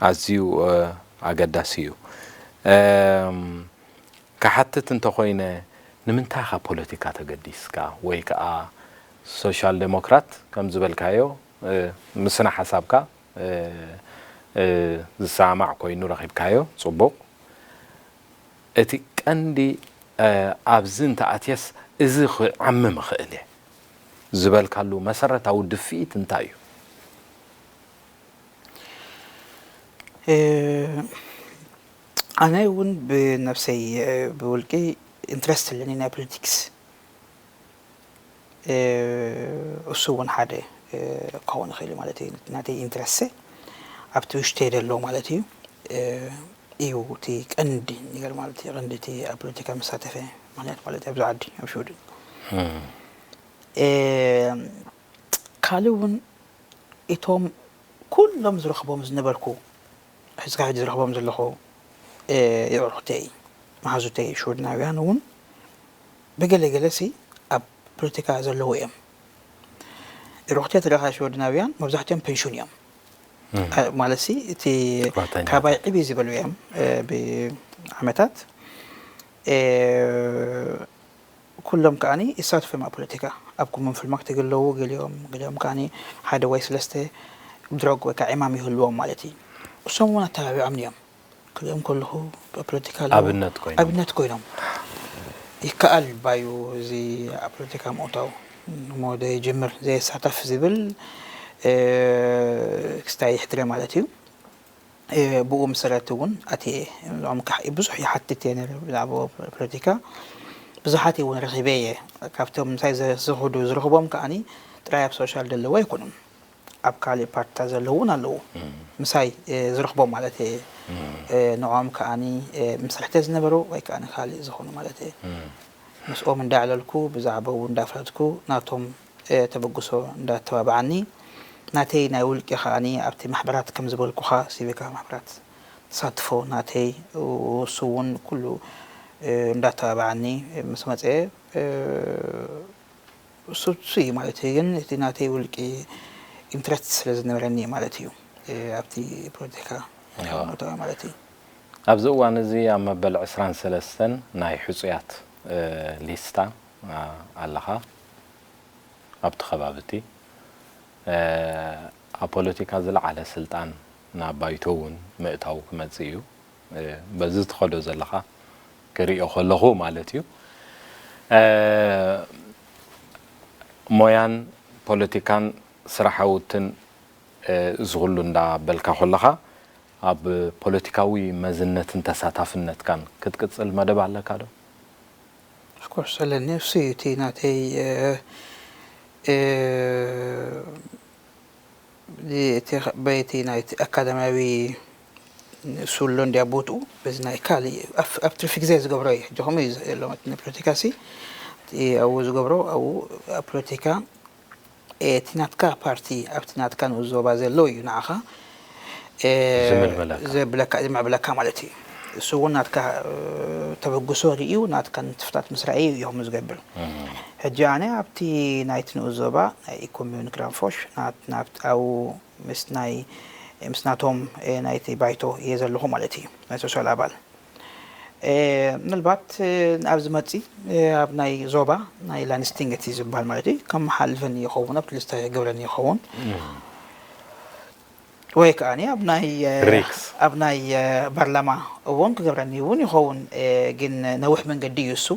ኣዝዩ ኣገዳሲ እዩ። ክሓትት እንተኾይነ፣ ንምንታይ ኢኻ ፖለቲካ ተገዲስካ? ወይ ከዓ ሶሻል ዴሞክራት ከም ዝበልካዮ፣ ምስና ሓሳብካ ዝሰማማዕ ኮይኑ ረኺብካዮ፣ ጽቡቕ። እቲ ቀንዲ ኣብዚ እንተኣትየስ፣ እዚ ክዓምም እኽእል እየ ዝበልካሉ መሰረታዊ ድፍኢት እንታይ እዩ? ኣነ እውን ብነብሰይ፣ ብውልቂ ኢንትረስት ኣለኒ ናይ ፖለቲክስ። እሱ እውን ሓደ ክኸውን ይኽእል ማለት እዩ። ናተይ ኢንትረስት ኣብቲ ውሽጠይ ዘሎ ማለት እዩ። እዩ እቲ ቀንዲ ነገር ማለት እዩ። ቀንዲ እቲ ኣብ ፖለቲካ መሳተፈ ምክንያት ማለት እዩ ኣብዚ ዓዲ ኣብ ሽወደን። ካልእ እውን እቶም ኩሎም ዝረኽቦም ዝነበርኩ፣ ሕዝካ ሕጂ ዝረኽቦም ዘለኹ የዕሩኽተይ፣ መሓዙተይ ሽወደናውያን እውን ብገለ ገለ ሲ ኣብ ፖለቲካ ዘለዉ እዮም። የዕሩኽተይ ትረኻ ሽወደናውያን መብዛሕትኦም ፔንሽን እዮም። ማለት ሲ እቲ ካባይ ዕብይ ዝበሉ እዮም ብዓመታት። ኩሎም ከዓኒ ይሳትፉ እዮም ኣብ ፖለቲካ። ኣብ ኮሙን ፉልማክቲግ ኣለዉ፣ ገሊኦም ገሊኦም ከዓኒ ሓደ ወይ ሰለስተ ድረግ ወይ ከዓ ዕማም ይህልዎም ማለት እዩ። እሶም እውን ኣተባቢዖምኒ እዮም ክሪኦም ከለኹ ኣብ ፖለቲካ ኣለዉ ኣብነት ኮይኖም። ኣብነት ኮይኖም ይከኣል ባዩ እዚ ኣብ ፖለቲካ ምእታው እሞ ዘይጅምር ዘይሳተፍ ዝብል ክስታይ ይሕድረ ማለት እዩ። ብኡ መሰረት እውን ኣትየ እዞም ብዙሕ ይሓትት እየ ነረ ብዛዕባ ፖለቲካ ብዙሓት እውን ረኺበ እየ። ካብቶም ምሳይ ዝኽዱ ዝረኽቦም ከዓኒ ጥራይ ኣብ ሶሻል ዘለዉ ኣይኮኑን፣ ኣብ ካልእ ፓርትታት ዘለዉ እውን ኣለዉ። ምሳይ ዝረኽቦም ማለት እየ። ንዖም ከዓኒ መሳርሕተ ዝነበሩ ወይ ከዓ ካልእ ዝኾኑ ማለት እየ። ምስኦም እንዳዕለልኩ ብዛዕባኡ እንዳፍለጥኩ ናቶም ተበግሶ እንዳተባብዓኒ ናተይ ናይ ውልቂ ከዓኒ ኣብቲ ማሕበራት ከም ዝበልኩኻ ሲቪካ ማሕበራት ተሳትፎ ናተይ እሱ እውን ኩሉ እንዳተባብዓኒ ምስ መፀ እሱ እሱ እዩ ማለት እዩ። ግን እቲ ናተይ ውልቂ ኢንትረስት ስለ ዝነበረኒ ማለት እዩ ኣብቲ ፖለቲካ ምእታው ማለት እዩ። ኣብዚ እዋን እዚ ኣብ መበል ዕስራን ሰለስተን ናይ ሕጹያት ሊስታ ኣለኻ። ኣብቲ ከባቢ እቲ ኣብ ፖለቲካ ዝለዓለ ስልጣን ናብ ባይቶ እውን ምእታው ክመጽእ እዩ። በዚ ትኸዶ ዘለኻ ክሪኦ ከለኹ ማለት እዩ። ሞያን ፖለቲካን ስራሓውትን እዚ ኩሉ እንዳበልካ ከለኻ ኣብ ፖለቲካዊ መዝነትን ተሳታፍነትካን ክትቅጽል መደብ ኣለካ ዶ? ኦፍኮርስ ኣለኒ። እሱ እዩ እቲ ናተይ በይቲ ናይቲ ኣካዳሚያዊ ሱሎ እንዲያ ቦትኡ በዚ ናይ ካልእ ኣብ ትርፊ ግዜ ዝገብሮ እዩ። ሕጂ ከምኡ እዩ ሎማት ናይ ፖለቲካ ሲ ኣብኡ ዝገብሮ ኣብኡ ኣብ ፖለቲካ እቲ ናትካ ፓርቲ ኣብቲ ናትካ ንኡስ ዞባ ዘሎ እዩ ንዓኻ ዝምልምለካ። ዘብለካ ዝምዕብለካ ማለት እዩ። እሱ እውን ናትካ ተበግሶ ርእዩ ናትካ ንጥፍታት ምስ ረኣዩ እዩ ከምኡ ዝገብር። ሕጂ ኣነ ኣብቲ ናይቲ ንኡስ ዞባ ናይ ኢኮሚዩን ክራንፎሽ ናብኡ ምስ ናይ ምስ ናቶም ናይቲ ባይቶ እየ ዘለኹ ማለት እዩ ናይ ሶሻል ኣባል። ምናልባት ኣብ ዝመፅእ ኣብ ናይ ዞባ ናይ ላንስቲንግ እቲ ዝበሃል ማለት እዩ ከመሓልፈኒ ይኸውን ኣብቲ ልስታ ይገብረኒ ይኸውን ወይ ከዓ ኣብ ናይ ሪክስ። ኣብ ናይ ፓርላማ እውን ክገብረኒ እውን ይኸውን። ግን ነዊሕ መንገዲ እዩ እሱ።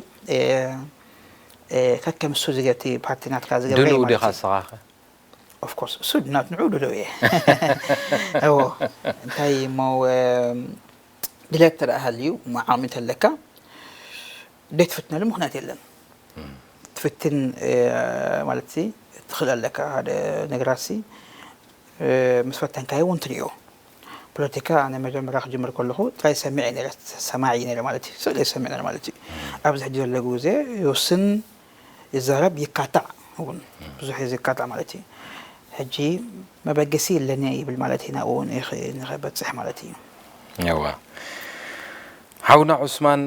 ከከም እሱ ዝገቲ ፓርቲ ናትካ ዝገብረ እዩ ድልው ማለት ዲኻ እዩ። ስኻኸ? Of course እሱ ናት ንዑ ድልው እየ። እዎ እንታይ እሞ ድሌት ተደኣ ሃልዩ መዓሚ ተለካ ደይ ትፍትነሉ ምኽንያት የለን። ትፍትን ማለት ሲ ትኽእል ኣለካ ሓደ ነገራት ሲ ምስ ፈተንካዮ እውን ትሪኦ። ፖለቲካ ኣነ መጀመርያ ክጅምር ከለኹ ጥራይ ሰሚዐ ነረ ሰማዒ ነረ ማለት እዩ ስእለ ሰሚዕ ነረ ማለት እዩ። ኣብዚ ሕጂ ዘሎ ግዜ ይውስን ይዛረብ ይካታዕ እውን ብዙሕ እዩ ዝካታዕ ማለት እዩ። ሕጂ መበገሲ የለኒ ይብል ማለት እዩ ናብኡ ንኸ- ንኸበፅሕ ማለት እዩ። እዋ ሓውና ዑስማን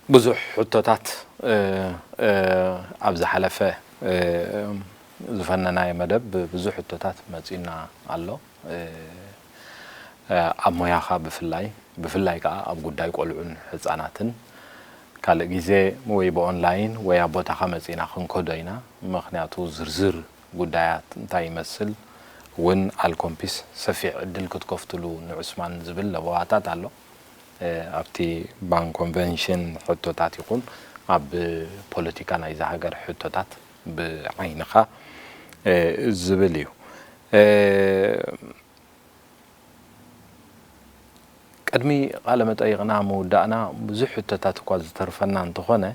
ብዙሕ ሕቶታት ኣብ ዝሓለፈ ዝፈነናዮ መደብ ብዙሕ ሕቶታት መጺኡና ኣሎ። ኣብ ሞያኻ ብፍላይ ብፍላይ ከኣ ኣብ ጉዳይ ቆልዑን ህጻናትን ካልእ ግዜ ወይ ብኦንላይን ወይ ኣብ ቦታኻ መጺእና ክንከዶ ኢና። ምኽንያቱ ዝርዝር ጉዳያት እንታይ ይመስል እውን ኣልኮምፒስ ሰፊሕ ዕድል ክትከፍትሉ ንዑስማን ዝብል ለበዋታት ኣሎ። ኣብቲ ባን ኮንቨንሽን ሕቶታት ይኹን ኣብ ፖለቲካ ናይዛ ሃገር ሕቶታት ብዓይንኻ ዝብል እዩ። ቅድሚ ቃለ መጠይቕና ምውዳእና ብዙሕ ሕቶታት እኳ ዝተርፈና እንተኾነ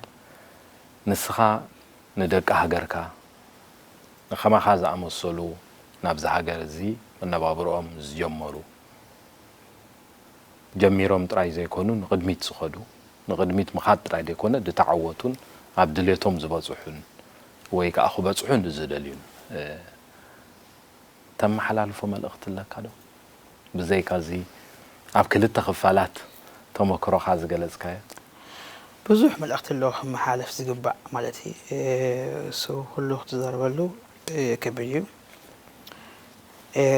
ንስኻ ንደቂ ሃገርካ ንኸማኻ ዝኣመሰሉ ናብዚ ሃገር እዚ መነባብሮኦም ዝጀመሩ ጀሚሮም ጥራይ ዘይኮኑ ንቕድሚት ዝኸዱ ንቕድሚት ምኻድ ጥራይ ዘይኮነ ዝተዓወቱን ኣብ ድሌቶም ዝበፅሑን ወይ ከዓ ክበፅሑ ንዝደልዩን ተመሓላልፎ መልእኽቲ ኣለካ ዶ? ብዘይካ እዚ ኣብ ክልተ ክፋላት ተመክሮኻ ዝገለጽካዮ። ብዙሕ መልእኽቲ ኣለዎ ክመሓለፍ ዝግባእ ማለት እዩ። እሱ ኩሉ ክትዛረበሉ ከቢድ እዩ።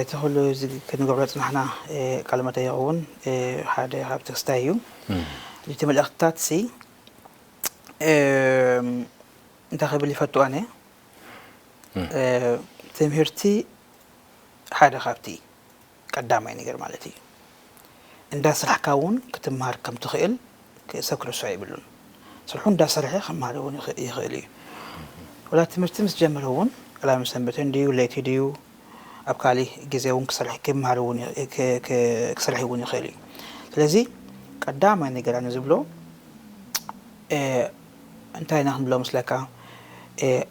እቲ ኩሉ እዚ ክንገብሮ ዝፅናሕና ቃለ መጠይቕ እውን ሓደ ካብ ተክስታይ እዩ። እቲ መልእኽትታት ሲ እንታይ ክብል ይፈቱ ኣነ ትምህርቲ ሓደ ካብቲ ቀዳማይ ነገር ማለት እዩ። እንዳ ስራሕካ እውን ክትምሃር ከም ትኽእል ሰብ ክርስቶ ኣይብሉን። ስርሑ እንዳሰርሐ ክምሃር እውን ይኽእል እዩ። ወላ ትምህርቲ ምስ ጀመረ እውን ቀዳምን ሰንበትን ድዩ ለይቲ ድዩ ኣብ ካሊእ ግዜ እውን ክሰርሕ ክምሃር እውን ክሰርሕ እውን ይኽእል እዩ። ስለዚ ቀዳማይ ነገር ኣነ ዝብሎ እንታይ ኢና ክንብሎ ምስለካ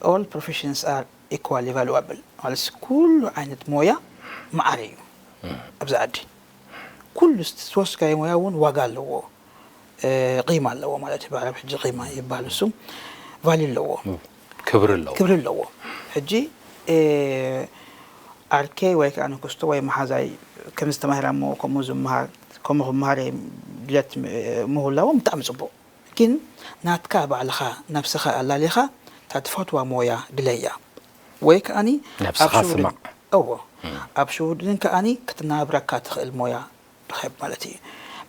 all professions are equally valuable ማለት ኩሉ ዓይነት ሞያ ማዕረ እዩ ኣብዚ ዓዲ ኩሉ ዝተወስካዮ ሞያ እውን ዋጋ ኣለዎ ቂማ ኣለዎ ማለት እዩ በዓል ሕጂ ቂማ ይበሃል እሱ ቫልዩ ኣለዎ ክብሪ ኣለዎ ክብሪ ኣለዎ ሕጂ ዓርከይ ወይ ከዓ ንክስቶ ወይ መሓዛይ ከምዚ ተማሂራሞ ከምኡ ዝመሃር ከምኡ ክመሃር ድለት ምህላዎም ብጣዕሚ ፅቡቅ ግን ናትካ ባዕልኻ ነብስኻ ኣላሊኻ እታ ትፈትዋ ሞያ ድለያ ወይ ከኣኒ ነብስኻ ኣብ ሽውድን- ስማዕ። እዎ ኣብ ሽውድን ከኣኒ ክትናብረካ ትኽእል ሞያ ርኸብ ማለት እዩ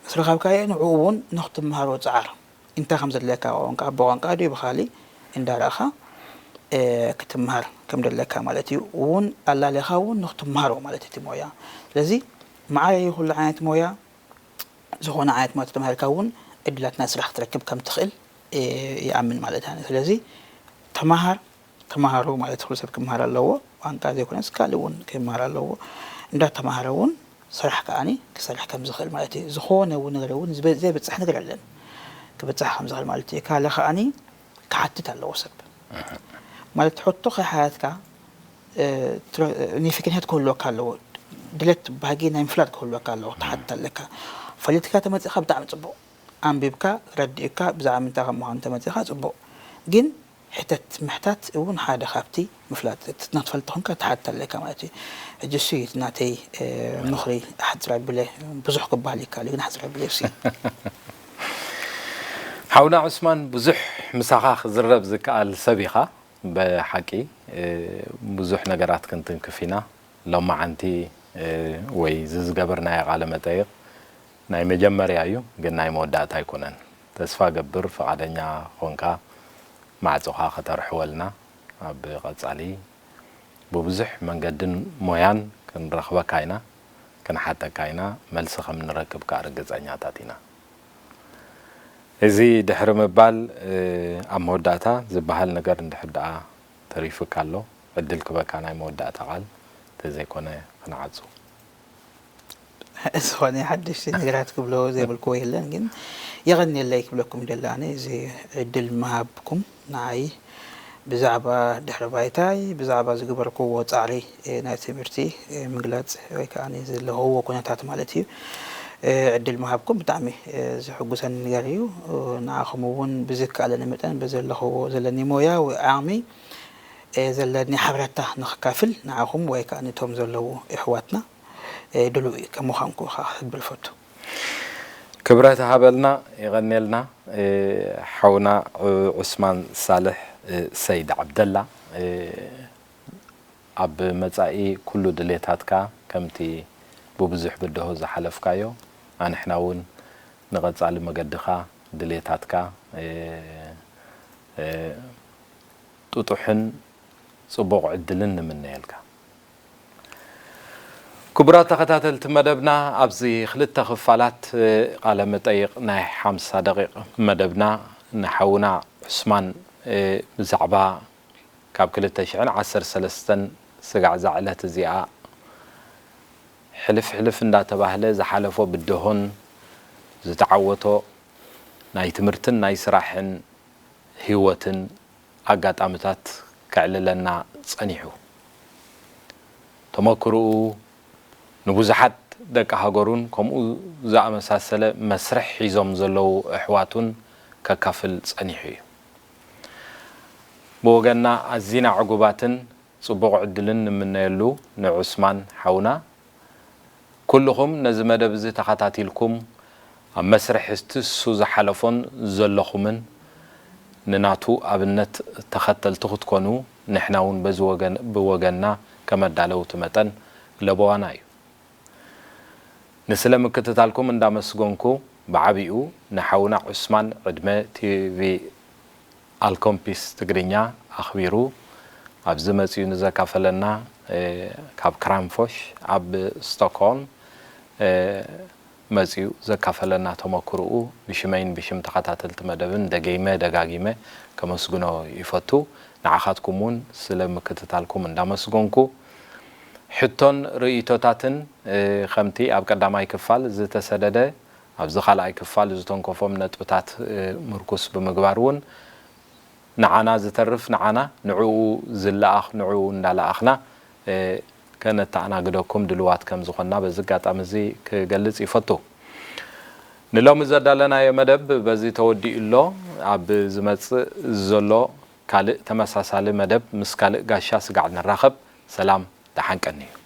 ምስ ረኸብካዮ ንዕኡ እውን ንክትምሃሮ ፃዓር እንታይ ከም ዘድለካ ቋንቋ ብቋንቋ ድዩ ብኻሊ እንዳረእኻ ክትምሃር ከም ደለካ ማለት እዩ እውን ኣላሊኻ እውን ንክትምሃሮ ማለት እቲ ሞያ ስለዚ መዓረይ ኩሉ ዓይነት ሞያ ዝኾነ ዓይነት ሞያ ተተማሂርካ እውን ዕድላት ናይ ስራሕ ክትረክብ ከም ትኽእል ይኣምን ማለት እያ። ስለዚ ተማሃር ተማሃሩ ማለት ኩሉ ሰብ ክመሃር ኣለዎ። ቋንቋ ዘይኮነስ ካልእ እውን ክመሃር ኣለዎ። እንዳተማሃረ እውን ስራሕ ከኣኒ ክሰርሕ ከም ዝኽእል ማለት እዩ። ዝኾነ እውን ነገር እውን ዝበ- ዘይብፃሕ ነገር የለን። ክብፃሕ ከም ዝኽእል ማለት እዩ። ካልእ ከኣኒ ክሓትት ኣለዎ ሰብ ማለት ሕቶ ከይሓተትካ ኒፊክንሄት ክህልወካ ኣለዎ ድለት ባህጊ ናይ ምፍላጥ ክህልወካ ኣለዎ ትሓትት ኣለካ ፈሊጥካ ተመፂእካ ብጣዕሚ ፅቡቅ ኣንቢብካ ረዲእካ ብዛዕባ ምንታይ ከም ምኳኑ ተመፂእካ ፅቡቅ ግን ሕተት ምሕታት እውን ሓደ ካብቲ ምፍላጥ እቲ ንክትፈልጥ ኮንካ ትሓትት ኣለካ ማለት እዩ ሕጂ እሱ እዩ ናተይ ምኽሪ ሓፅር ኣቢለ ብዙሕ ክበሃል ይከኣል እዩ ግን ሓፅር ኣቢለ እሱ እዩ ሓውና ዑስማን ብዙሕ ምሳኻ ክዝረብ ዝከኣል ሰብ ኢኻ ብሓቂ ብዙሕ ነገራት ክንትንክፍ ኢና ሎማዓንቲ ወይ እዚ ዝገበርናዮ ቃለ መጠይቕ ናይ መጀመርያ እዩ ግን ናይ መወዳእታ ኣይኮነን ተስፋ ገብር ፍቓደኛ ኾንካ ማዕጾኻ ከተርሕወልና ኣብ ቐጻሊ ብብዙሕ መንገድን ሞያን ክንረኽበካ ኢና ክንሓተካ ኢና መልሲ ከም ንረክብ ከኣ ርግጸኛታት ኢና እዚ ድሕሪ ምባል ኣብ መወዳእታ ዝበሃል ነገር እንድሕር ደኣ ተሪፉካ ኣሎ ዕድል ክበካ ናይ መወዳእታ ቃል ተዘይኮነ ክንዓጹ ዝኾነ ሓደሽቲ ነገራት ክብሎ ዘይብልክዎ የለን ግን የቐንየለይ ክብለኩም ደለ ኣነ እዚ ዕድል ምሃብኩም ንዓይ ብዛዕባ ድሕሪ ባይታይ ብዛዕባ ዝገበርክዎ ፃዕሪ ናይ ትምህርቲ ምግላፅ ወይ ከዓ ዘለኽዎ ኩነታት ማለት እዩ ዕድል ምሃብኩም ብጣዕሚ ዝሕጉሰኒ ነገር እዩ ንዓኹም እውን ብዝከኣለኒ መጠን ብዘለኽዎ ዘለኒ ሞያ ወይ ዓቕሚ ዘለኒ ሓበሬታ ንክካፍል ንዓኹም ወይ ከዓ ነቶም ዘለዉ የሕዋትና ድሉው ከም ምዃንኩ ከዓ ክሕብር ፈቱ። ክብረት ሃበልና የቐንየልና ሓውና ዑስማን ሳልሕ ሰይድ ዓብደላ ኣብ መጻኢ ኩሉ ድሌታትካ ከምቲ ብብዙሕ ብድሆ ዝሓለፍካዮ ኣንሕና እውን ንቐጻሊ መገድኻ ድሌታትካ ጥጡሕን ጽቡቕ ዕድልን ንምነየልካ። ክቡራት ተኸታተልቲ መደብና፣ ኣብዚ ክልተ ክፋላት ቃለ መጠይቕ ናይ ሓምሳ ደቂቕ መደብና ንሓውና ዑስማን ብዛዕባ ካብ ክልተ ሽሕን ዓሰርተ ሰለስተን ስጋዕ እዛ ዕለት እዚኣ ሕልፍ ሕልፍ እንዳተባህለ ዝሓለፎ ብድሆን ዝተዓወቶ ናይ ትምህርትን ናይ ስራሕን ህይወትን ኣጋጣምታት ከዕልለና ጸኒሑ። ተመክርኡ ንብዙሓት ደቂ ሃገሩን ከምኡ ዝኣመሳሰለ መስርሕ ሒዞም ዘለዉ ኣሕዋቱን ከካፍል ጸኒሑ እዩ። ብወገንና ኣዚና ዕጉባትን ጽቡቕ ዕድልን ንምነየሉ ንዑስማን ሓውና፣ ኩልኹም ነዚ መደብ እዚ ተኸታቲልኩም ኣብ መስርሕ እስቲ እሱ ዝሓለፎን ዘለኹምን ንናቱ ኣብነት ተኸተልቲ ክትኮኑ ንሕና እውን በዚ ወገን ብወገንና ከም ኣዳለውቲ መጠን ለበዋና እዩ። ንስለ ምክትታልኩም እንዳመስገንኩ ብዓቢኡ ንሓውና ዑስማን ዕድመ ቲቪ ኣልኮምፒስ ትግርኛ ኣኽቢሩ ኣብዚ መጺኡ ንዘካፈለና ካብ ክራምፎሽ ኣብ ስቶክሆልም መጺኡ ዘካፈለና ተመክርኡ ብሽመይን ብሽም ተኸታተልቲ መደብን ደገይመ ደጋጊመ ከመስግኖ ይፈቱ። ንዓኻትኩም እውን ስለ ምክትታልኩም እንዳመስገንኩ ሕቶን ርእይቶታትን ከምቲ ኣብ ቀዳማይ ክፋል ዝተሰደደ ኣብዚ ካልኣይ ክፋል ዝተንከፎም ነጥብታት ምርኩስ ብምግባር እውን ንዓና ዝተርፍ ንዓና ንዕኡ ዝለኣኽ ንዕኡ እንዳለኣኽና ከነተኣናግደኩም ድልዋት ከም ዝኾንና በዚ ኣጋጣሚ እዚ ክገልጽ ይፈቱ። ንሎሚ ዘዳለናዮ መደብ በዚ ተወዲኡ ኣሎ። ኣብ ዝመጽእ ዘሎ ካልእ ተመሳሳሊ መደብ ምስ ካልእ ጋሻ ስጋዕ ንራኸብ። ሰላም፣ ደሓን ቀንዩ።